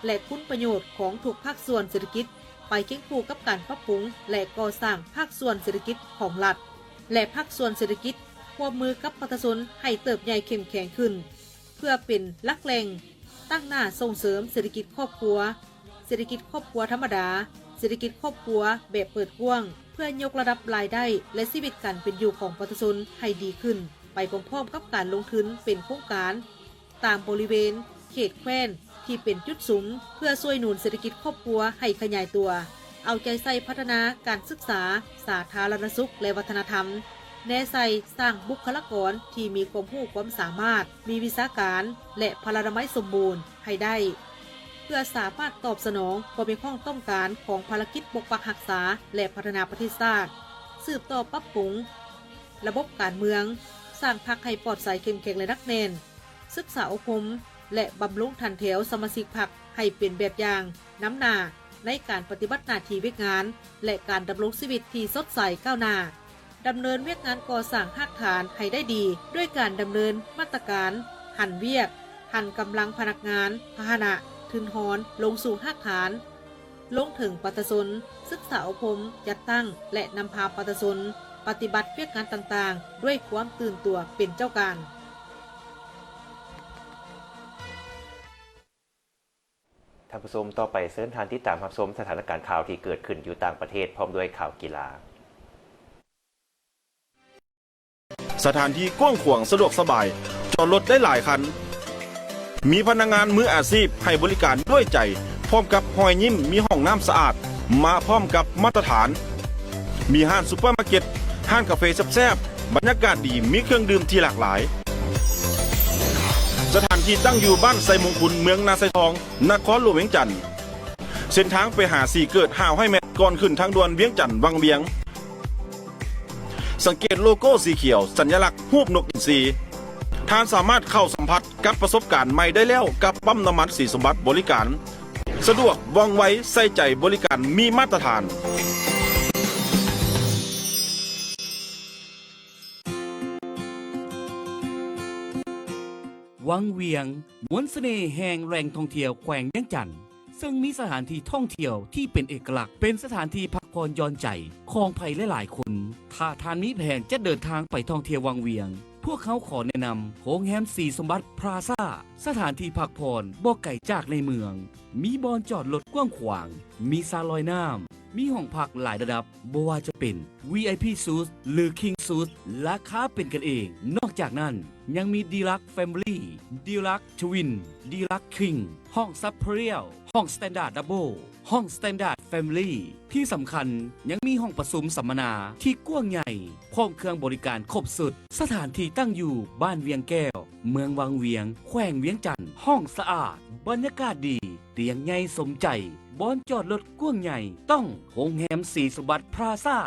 ແລະ ຄຸນປະໂຫຍດຂອງທຸກພາກສ່ວນເສດຖະກິດ ໄປຄຽງຄູ່ກັບການປັບປຸງ ແລະ ກໍ່ສ້າງພາກສ່ວນເສດຖະກິດຂອງລັດ ແລະ ພາກສ່ວນເສດຖະກິດຮ່ວມມືກັບປະຊາຊົນໃຫ້ເຕີບໃຫຍ່ເຂັ້ມແຂງຂຶ້ນ ເພື່ອເປັນຫຼັກແຫຼ່ງຕັ້ງໜ້າສົ່ງເສີມເສດຖະກິດຄອບຄົວ, ເສດຖະກິດຄອບຄົວທຳມະດາ, ເສດຖະກິດຄອບຄົວແບບເປີດກວ້າງ ເພື່ອຍົກລະດັບລາຍໄດ້ ແລະ ຊີວິດການເປັນຢູ່ຂອງປະຊາຊົນໃຫ້ດີຂຶ້ນ ໄປພ້ອມໆກັບການລົງທຶນເປັນໂຄງການຕາມບໍລິເວນ, ເຂດແຄວ້ນທີ່ເປັນຈຸດສຸມ ເພື່ອຊ່ວຍໜູນເສດຖະກິດຄອບຄົວໃຫ້ຂະຫຍາຍຕົວ, ເອົາໃຈໃສ່ພັດທະນາການສຶກສາ, ສາທາລະນະສຸກ ແລະ ວັດທະນະທຳ, ແນໃສ່ສ້າງບຸກຄະລາກອນທີ່ມີຄວາມຮູ້ຄວາມສາມາດ, ມີວິຊາການ ແລະ ພະລານາໄມສົມບູນໃຫ້ໄດ້ ເພື່ອສາມາດຕອບສະໜອງຄວາມຮຽກຮ້ອງຕ້ອງການຂອງພາລະກິດປົກປັກຮັກສາ ແລະ ພັດທະນາປະເທດຊາດ, ສືບຕໍ່ປັບປຸງລະບົບການເມືອງ, ສ້າງພັກໃຫ້ປອດໃສ ເຂັ້ມແຂງ ແລະ ໜັກແໜ້ນ, ສຶກສາອົບຮົມ ແລະ ບຳລຸງຖັນແຖວສະມາຊິກພັກໃຫ້ເປັນແບບຢ່າງນຳໜ້າໃນການປະຕິບັດໜ້າທີ່ວຽກງານ ແລະ ການດຳລົງຊີວິດທີ່ສົດໃສກ້າວໜ້າ. ດຳເນີນວຽກງານກໍ່ສ້າງຮາກຖານໃຫ້ໄດ້ດີ ດ້ວຍການດຳເນີນມາດຕະການຫັນວຽກ, ຫັນກຳລັງພະນັກງານ, ພາຫະນະ, ທຶນຮອນ ລົງສູ່ຮາກຖານ, ລົງເຖິງປະຊາຊົນ, ສຶກສາອົບຮົມ, ຈັດຕັ້ງ ແລະ ນຳພາປະຊາຊົນປະຕິບັດວຽກງານຕ່າງໆ ດ້ວຍຄວາມຕື່ນຕົວເປັນເຈົ້າການ. ທ່ານຜູ້ຊົມ, ຕໍ່ໄປເຊີນທ່ານຕິດຕາມຮັບຊົມສະຖານະການຂ່າວທີ່ເກີດຂຶ້ນຢູ່ຕ່າງປະເທດ ພ້ອມດ້ວຍຂ່າວກິລາ. ສະຖານທີ່ກວ້າງຂວາງ, ສະດວກສະບາຍ, ຈອດລົດໄດ້ຫຼາຍຄັນ, ມີພະນັກງານມືອາຊີບໃຫ້ບໍລິການດ້ວຍໃຈ, ພ້ອມກັບຮອຍຍິ້ມ, ມີຫ້ອງນ້ຳສະອາດ, ມາພ້ອມກັບມາດຕະຖານ. ມີຮ້ານຊຸບເປີມາເກັດ, ຮ້ານກາເຟແຊບໆ, ບັນຍາກາດດີ, ມີເຄື່ອງດື່ມທີ່ຫຼາກຫຼາຍ. ສະຖານທີ່ຕັ້ງຢູ່ບ້ານໄຊມົງຄຸນ, ເມືອງນາຊາຍທອງ, ນະຄອນຫຼວງວຽງຈັນ. ເສັ້ນທາງໄປຫາສີເກີດ ຫ້າຮ້ອຍແມັດ ກ່ອນຂຶ້ນທາງດ່ວນວຽງຈັນວັງວຽງ. ສັງເກດໂລໂກ້ສີຂຽວ, ສັນຍະລັກຮູບນົກອິນຊີ. ທ່ານສາມາດເຂົ້າສຳຜັດກັບປະສົບການໃໝ່ໄດ້ແລ້ວກັບປ້ຳນ້ຳມັນສີສົມບັດບໍລິການ. ສະດວກ, ວ່ອງໄວ, ໃສ່ໃຈບໍລິການ, ມີມາດຕະຖານ. ວັງວຽງ, ມວນສະເໜ່ແຫ່ງແຫຼ່ງທ່ອງທ່ຽວແຂວງວຽງຈັນ, ເຊິ່ງມີສະຖານທີ່ທ່ອງທ່ຽວທີ່ເປັນເອກະລັກ, ເປັນສະຖານທີ່ພັກຜ່ອນຢ່ອນໃຈຂອງໃຜຫຼາຍໆຄົນ. ຖ້າທ່ານມີແຜນຈະເດີນທາງໄປທ່ອງທ່ຽວວັງວຽງ, ພວກເຮົາຂໍແນະນຳໂຮງແຮມສີສົມບັດພລາຊາ, ສະຖານທີ່ພັກຜ່ອນບໍ່ໄກຈາກໃນເມືອງ, ມີບ່ອນຈອດລົດກວ້າງຂວາງ, ມີສະລອຍນ້ຳ, ມີຫ້ອງພັກຫຼາຍລະດັບ, ບໍ່ວ່າຈະເປັນ ວີໄອພີ ຊູດ ຫຼື ຄິງ ຊູດ ລາຄາເປັນກັນເອງ. ນອກຈາກນັ້ນ, ຍັງມີ ດີລັກ ແຟມິລີ, ດີລັກ ທະວິນ, ດີລັກ ຄິງ, ຫ້ອງ ຊັບພາຣຽວ, ຫ້ອງ ສະແຕນດາດ ດັບເບິນ, ຫ້ອງ ສະແຕນດາດ ແຟມິລີ. ທີ່ສຳຄັນ, ຍັງມີຫ້ອງປະຊຸມສຳມະນາທີ່ກວ້າງໃຫຍ່, ພ້ອມເຄື່ອງບໍລິການຄົບຊຸດ. ສະຖານທີ່ຕັ້ງຢູ່ບ້ານວຽງແກ້ວ, ເມືອງວັງວຽງ, ແຂວງວຽງຈັນ. ຫ້ອງສະອາດ, ບັນຍາກາດດີ, ຕຽງໃຫຍ່ສົມໃຈ, ບ່ອນຈອດລົດກວ້າງໃຫຍ່, ຕ້ອງໂຮງແຮມສີສົມບັດພລາຊາ.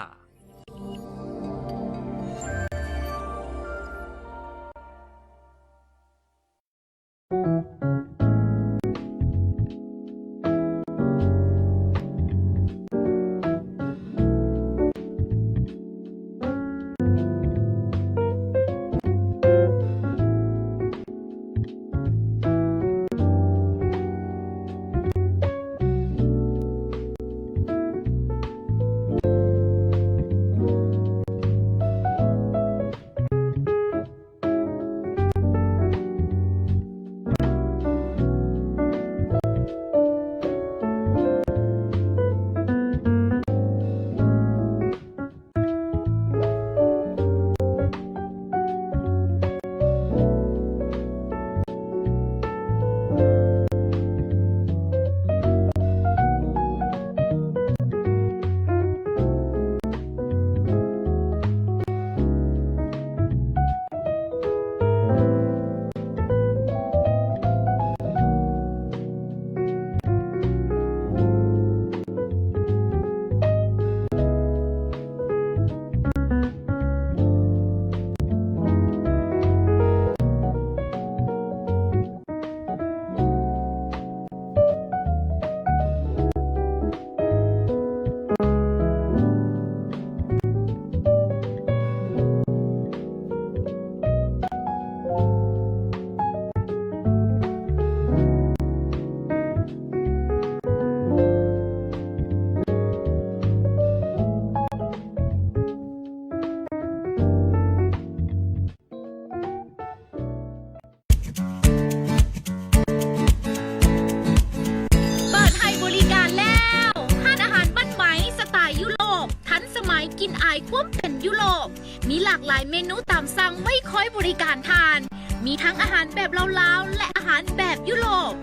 ກິ່ນອາຍຄວາມເປັນຢູໂຣບ. ມີຫຼາກຫຼາຍເມນູຕາມສັ່ງໄວ້ຄອຍບໍລິການທ່ານ. ມີທັງອາຫານແບບລາວໆ ແລະ ອາຫານແບບຢູໂຣບ.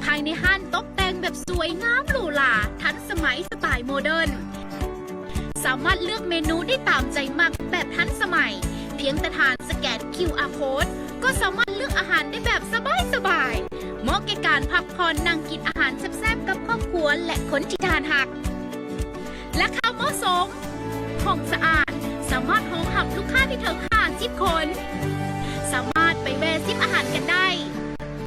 ພາຍໃນຮ້ານຕົກແຕ່ງແບບສວຍງາມຫຼູຫຼາ, ທັນສະໄໝສະໄຕລ໌ໂມເດີນ. ສາມາດເລືອກເມນູໄດ້ຕາມໃຈມັກແບບທັນສະໄໝ. ພຽງແຕ່ທ່ານສະແກນຄິວອາໂຄດ ກໍສາມາດເລືອກອາຫານໄດ້ແບບສະບາຍໆ. ເໝາະແກ່ການພັກຜ່ອນນັ່ງກິນອາຫານແຊບໆກັບຄອບຄົວ ແລະ ຄົນທີ່ທ່ານຮັກ. ລາຄາເໝາະສົມ, ຫ້ອງສະອາດ, ສາມາດຮອງຮັບລູກຄ້າໄດ້ເຖິງຫ້າສິບຄົນ. ສາມາດໄປແວ່ຊິມອາຫານກັນໄດ້.